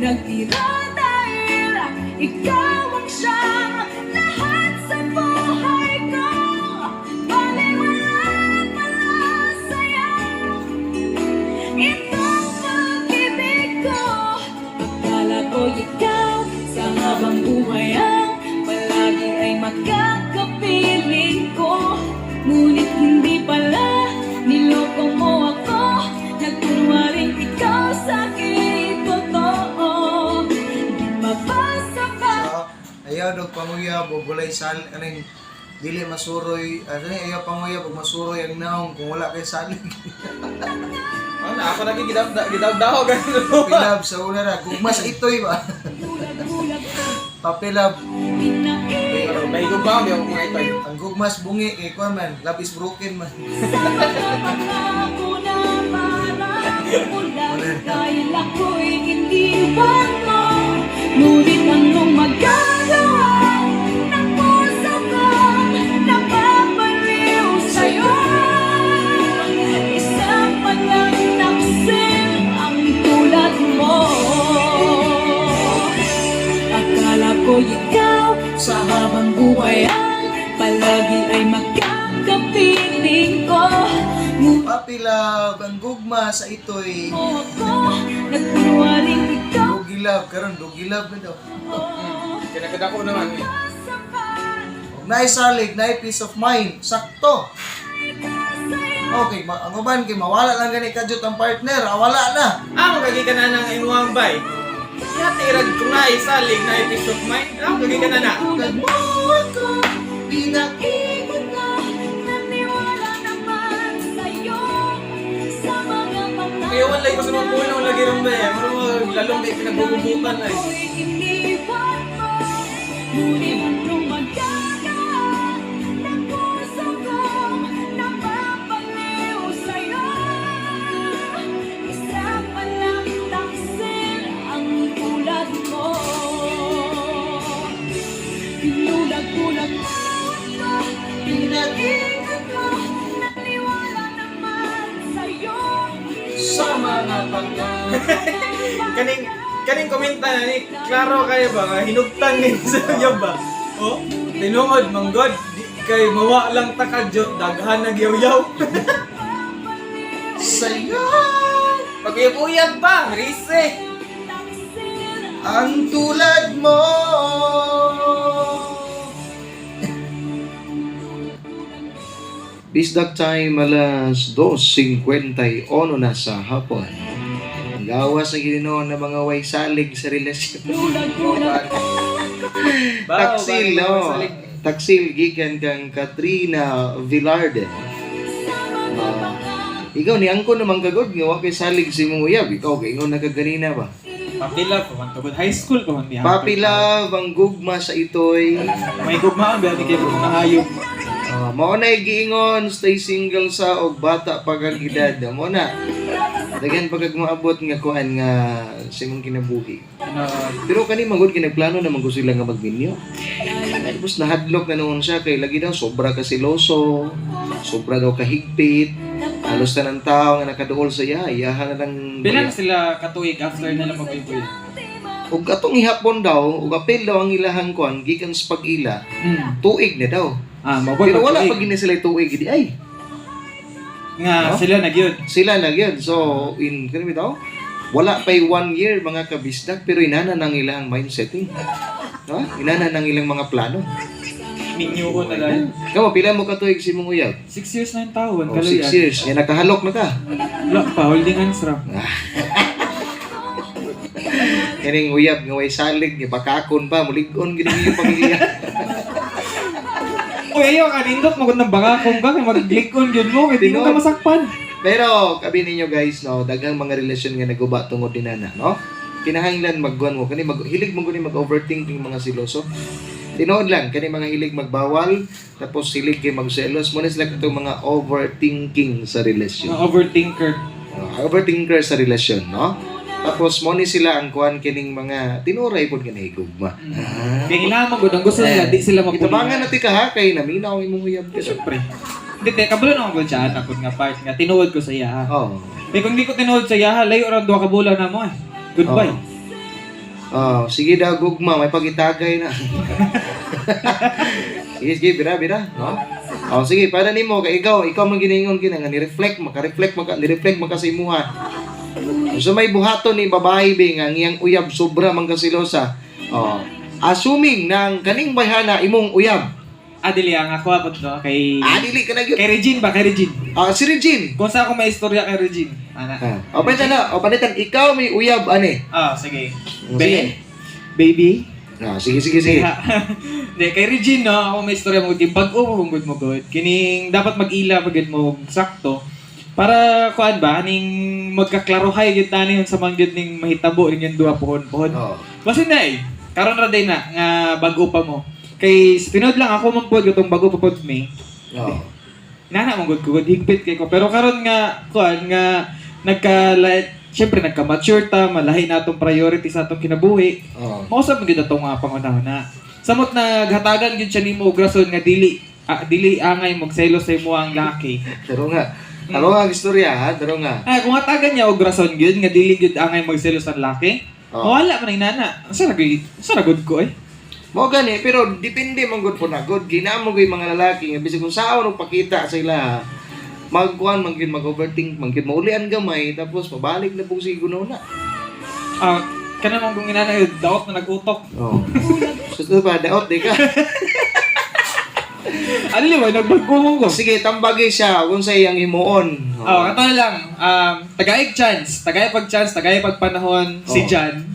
nagtira dahil ikaw ang siyang lahat sa buhay ko. Baliwala pala sa'yo itong pag-ibig ko. Akala ko ikaw sa habang buhay ang palagi ay makakapiling ko. Ngunit hindi pala, niloko mo ako. Nagkunwaring ikaw sa'kin totoo. Di mabasa pa. So, ayaw dog panguyab og walay sal aning dili masuroy, ano ni, ayaw panguyab og masuroy ang naong kung wala kay salig. Ano, ako lagi gidawdaw ganito. Papilab sa una ra, gugma sa itoy ba. Papilab. May gugma, may gugma itoy. Ang gugmas bungi kay kuan man, love is broken man. Pangako na parang pula dahil ako'y iniwan mo. Ngunit anong magagawa ng puso kong napapaliw sa'yo? Isa pa lang taksil ang tulad mo. Akala ko ikaw sa habang buhay ang palagi ay makakapiling ko. Ngunit Papilab, ang gugma sa itoy. mo ako, nagkunwaring ikaw Ug Puppy love karon doggy love na daw. Kinakadako naman eh. Og naay salig, naay peace of mind, sakto. Okay, ang uban kay mawala lang gani kadyot ang partner, ah, wala na. Amo kagi ka na ng imuang bay. Natirag kung naisalig na peace of mind. Amo kagi ka na na. Nagmuha ko, Pinakikot na, naniwala naman sa'yo sa mga mata. Kaya wala ko sa mga puno lagi ron ba eh. Mura mga lalong kay pinagbububutan na eh. Ako'y iniwan mo, ngunit lumagaan ng puso kong napapaliw sa'yo. Isa palang taksil ang tulad mo. Pinulag-ulag mo ako, pinag-ikot mo, naniwala naman sa'yo. Sa mga pangako. Kaning kaning komenta na ni klaro kayo ba nga hinugtan ni sa iya ba. Oh, tinuod manggod di kay mawa lang ta kadyot daghan nagyaw-yaw. Sa'yo Pag-uyab pa, rise. ang tulad mo. Bisdak time alas 2:51 na sa hapon. Ang gawas sa Ginoo na mga way salig sa relasyon. Taksil, no? Taksil, gikan kang Katrina Villarde. Ah, ikaw, ni angko naman kagod, nga wa kay salig si imong uyab. Ikaw, kay ingon na ka ganina ba? Puppy love pa man tugod high school pa man niya. Puppy love, ang gugma sa itoy. May gugma ang ni kay mga hayop. Ah, mao na giingon, stay single sa og bata pa kag edad. Mao na. Daghan pa kag moabot nga kuan nga sa imong kinabuhi. Ano, Pero kani manggod kay nagplano naman ko sila nga magminyo. Tapos nahadlok na noon siya kay lagi daw sobra ka siloso, sobra daw kahigpit. Halos tanan tao nga nakaduol sa iya, iyahan na lang. Pila na sila katuig after nila mag-uyab? Ug atong ihapon daw, ug apil daw ang ilahang kuan gikan sa pag-ila, tuig na daw. Ah, maboy Pero wala pag-tuig. pa gini sila tuig di ay. Nga No? sila na gyud. Sila na gyud. So in kani bitaw, wala pa'y 1 year mga kabisdak pero inana nang ilang mindsetting. No? Inana nang ilang mga plano. Minyo ko na lang. Kamo pila mo katuig si mong uyab? 6 years na yung taon, Oh, 6 years. Ya nakahalok na ka. Wala pa, holding hands ra. Kaning uyab nga way salig nga bakakon pa mulig-on gid ang iyong pamilya. Uy, ayaw ka nindot mo kung baka kung ka kay mag-click on gyud mo kay di mo ka masakpan. Pero kabi ninyo guys no, daghang mga relasyon nga naguba tungod dinana, no? Kinahanglan magkuan mo kani mag hilig mo guni mag-overthinking mga siloso. Tinuod lang kani mga hilig magbawal tapos hilig kay magselos mo na sila katong mga overthinking sa relasyon. Mga overthinker. Overthinker sa relasyon, no? Tapos mo ni sila ang kuan kining mga tinuray pod nga nahigugma. Ah. Kay ilaha man gud ang gusto nila di sila mapuli. Itabangan natin ka ha kay naminaw imong uyab ka. Siyempre. Hindi, te, kabalo naman ko siya, anak nga part nga, tinuod ko sa iya. ha. Oo. Eh, kung di ko tinuod sa iya, ha, layo ra duha ka bulan na mo eh. Goodbye. Oh, sige daw gugma, may pagitagay na. Sige, sige, bira, bira, no? Oh, sige, para nimo kay ikaw, ikaw man giningon kina nga ni-reflect, maka-reflect, maka ni-reflect maka sa imuha. So may buhaton ni babae be nga ang iyang uyab sobra man kasilosa. Oh, assuming na ang kaning bayhana imong uyab. Ah, dili ang ako apod no kay Ah, dili ka na gyud. Kay Regine ba, kay Regine. Ah, si Regine. Kung sa ako may istorya kay Regine. Ana. Ah, o palitan na, o palitan ikaw may uyab ani. Ah, sige. Sige. Be, baby. Ah, sige, sige, sige. Hindi, kay Regine, no, ako may istorya mo, kay bag-o mo gud mo gud. Kining dapat mag-ila pag gud mo sakto. Para kuan ba ning magkaklarohay gyud tani sa man gyud ning mahitabo ning duha pohon-pohon. Oh. Basta na eh. Karon ra day na nga bag-o pa mo. Kay sa tinuod lang ako man pod katong bago pa pod mi. Oh. Inana mo gud ko gud higpit kay ko. Pero karon nga kuan nga nagka syempre nagka-mature ta, malahi na atong priority sa atong kinabuhi. Oh. Mausap man gyud atong mga pangunahuna. Samot naghatagan gyud siya nimo og rason nga dili dili angay magselos sa imo ang laki. Pero nga, ano nga ang istorya ha? Pero nga. Ah, kung hatagan niya og rason gyud nga dili gyud angay magselos ang laki, Oh. mawala man ang nana. Sa ra sa ra gud ko eh. Mo gani, pero depende man gud po na good ginamo gyud mga lalaki nga bisag kung saon og pakita sa ila magkuan man gyud mag-overthink man gyud maulian gamay tapos mabalik na pong si na. Ah, Kana mong kung inana yun, daot na nag-utok. Oh. So ito pa, daot di ka. Ano ba, nagbag-umong ko. Sige, tambagi siya kung sa iyang himuon. Oh, kato na lang. Tagaig chance, tagay pag chance, tagay pag panahon si Jan.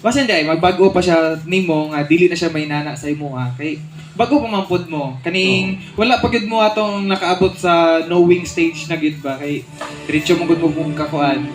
Basta hindi ay magbago pa siya nimo nga dili na siya may nana sa imo ha. Kay bago pa man pud mo kaning wala pa gyud mo atong nakaabot sa knowing stage na gyud ba kay diretso mo gud mo mong kakuan.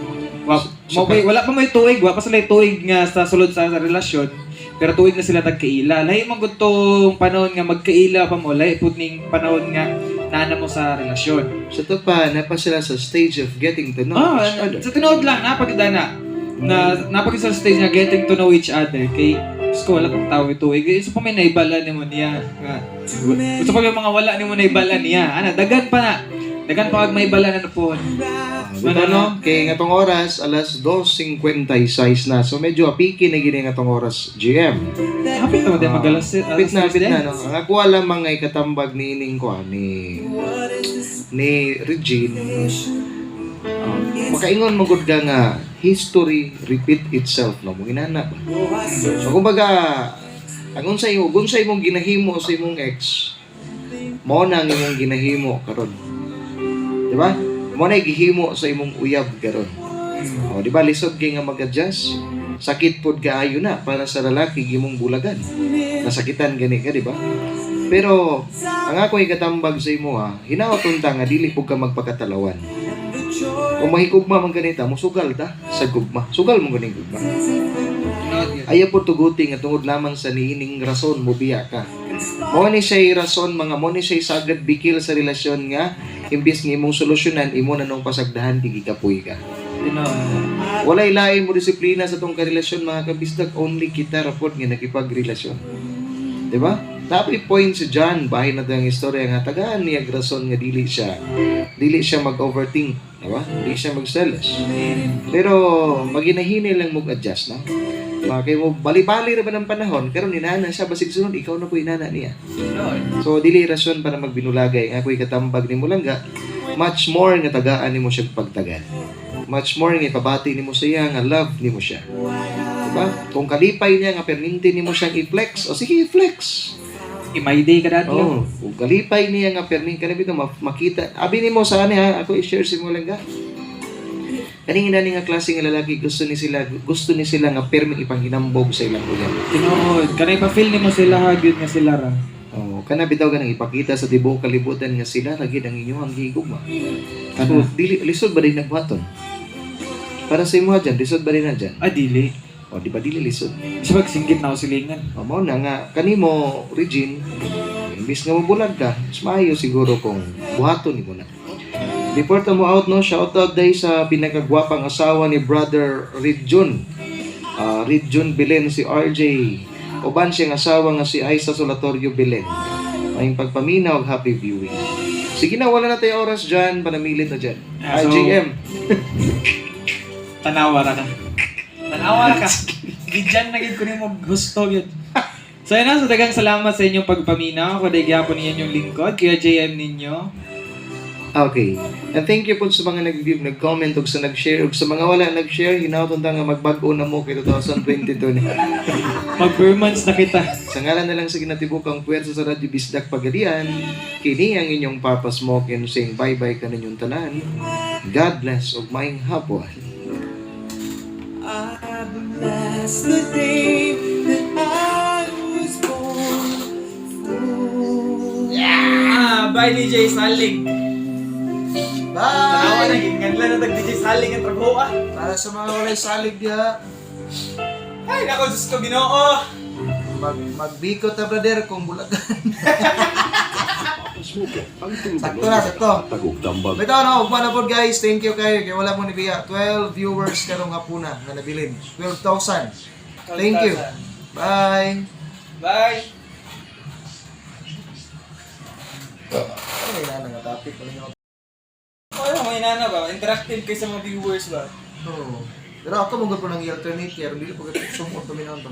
Wa, mo wala pa may tuig, wa pa sila tuig nga sa sulod sa relasyon. Pero tuig na sila tagkaila. Lahi man gud tong panahon nga magkaila pa mo, lahi pud ning panahon nga nana mo sa relasyon. Sa ito pa, napa sila sa stage of getting to know each other. Sa tinuod lang, napagda na. Na napag sa stage na getting to know each other kay Diyos ko, wala pang tao ito. Eh, gusto pa may naibala nimo niya. Nga, gusto pa may mga wala nimo naibala niya. Ana, dagan pa na. Dagan pa kag may bala na po. Diba, no? Kay nga tong oras, alas 2:56 na. So medyo apiki na gini nga tong oras, GM. Hapit na din magalas. Hapit na, hapit na. No? Ang ako alam mga ikatambag ni ining ko, ni Regine. Makaingon mo gud ka nga history repeat itself, no, mo inana ba. So kumbaga ang unsay kung unsay imong ginahimo sa imong ex, mao na ang imong ginahimo karon, di ba? Mao na gihimo sa imong uyab karon. O di ba lisod kay nga mag-adjust, sakit pod kaayo na para sa lalaki imong bulagan, nasakitan gani ka, di ba? Pero ang ako ikatambag sa imo ha, hinaot unta nga dili pud ka magpakatalawan. Kung mahigugma man ganita, musugal ta sa gugma. Sugal mo ganing gugma. Ayaw po tuguti nga tungod lamang sa niining rason mo biya ka. Mo ni siya'y rason mga mo ni siya'y sagad bikil sa relasyon nga imbis nga imong solusyonan imo na nung pasagdahan gikapoy ka. Walay lain mo disiplina sa tong karelasyon mga kabisdag, only kita ra pod nga nakipagrelasyon. Di ba? Tapos point si John, bahin na ang istorya nga tagaan niya rason nga dili siya mag-overthink, di ba? Dili siya magselos. Pero maginahini lang mag-adjust, no? Kay mo bali-bali ra ba ng panahon, karon inana siya basig sunod ikaw na po inana niya. So dili rason para magbinulagay. Ang ako'y katambag nimo langga, much more nga tagaan nimo siya pagtagan. Much more nga ipabati nimo siya nga love nimo siya. Diba? Kung kalipay niya nga perminti nimo siyang i-flex, o sige i-flex. I-my day ka dati. Oh, kung kalipay niya nga permin kanang bitaw makita. Abi nimo sa ani ha, ako i-share si mo lang ga. Kaning ina nga klase nga lalaki gusto ni sila nga permi ipanghinambog sa ilang uyab. Tinuod, kanay pa feel nimo sila ha gyud nga sila ra. Oh, kana bitaw kanang ipakita sa tibuok kalibutan nga sila ra gyud ang inyong gihigugma. So, dili lisod ba din nagbuhaton? Para sa imo dyan, lisod ba din na dyan? Ah, dili. O, di ba dili lisod? Sa pagsinggit na ako silingan. O, mao na nga, kanimo, Regine, imbis nga mabulag ka, mas maayo siguro kung buhaton nimo na. Before ta mo out, no, shout out day sa pinakagwapang asawa ni Brother Ridjun. Ridjun Belen, si RJ. Uban siyang asawa nga si Aisa Solatorio Belen. Maayong pagpaminaw, happy viewing. Sige na, wala na tayo oras dyan. Panamilit na dyan. Ah, so- RJM. Tanawa ra ka. Tanawa ra ka. Gidyan na gid ko nimo gusto gyud. So yun na, so daghang salamat sa inyong pagpaminaw. Ako day gyapon ninyo yung lingkod, Kuya JM ninyo. Okay. And thank you po sa mga nag-view, nag-comment, ug sa nag-share, ug sa mga wala nag-share, hinaot ta nga magbag-o na mo kay 2022 ni. Mag-permans na kita. Sa ngalan na lang sa ginatibukang puwersa sa Radyo Bisdak Pagadian, kini ang inyong Papa Smoke and saying bye-bye kaninyong tanan. God bless ug maayong hapon. I bless the day that I was born. Ah, bye DJ Salig. Tanawa na Bye! ginganla na tag DJ Salig ang trabaho ah. Para sa mga walay salig diha, Ay nako Diyos ko Ginoo. Magbiko ta brother kung bulagan. Ang tulumanon Sakto na, sakto. Tagog tambag. Bitaw no, ugma na pod guys. Thank you kayo kay wala mo ni biya. 12 viewers karong hapuna nga nabilin. 12,000. Thank you. Bye. Bye. Ano na nga topic wala nga. Oh, mga inana ba? Interactive kay sa mga viewers ba? Oo. Pero ako mo po nang i-alternate kaya dili po sumot paminaw to.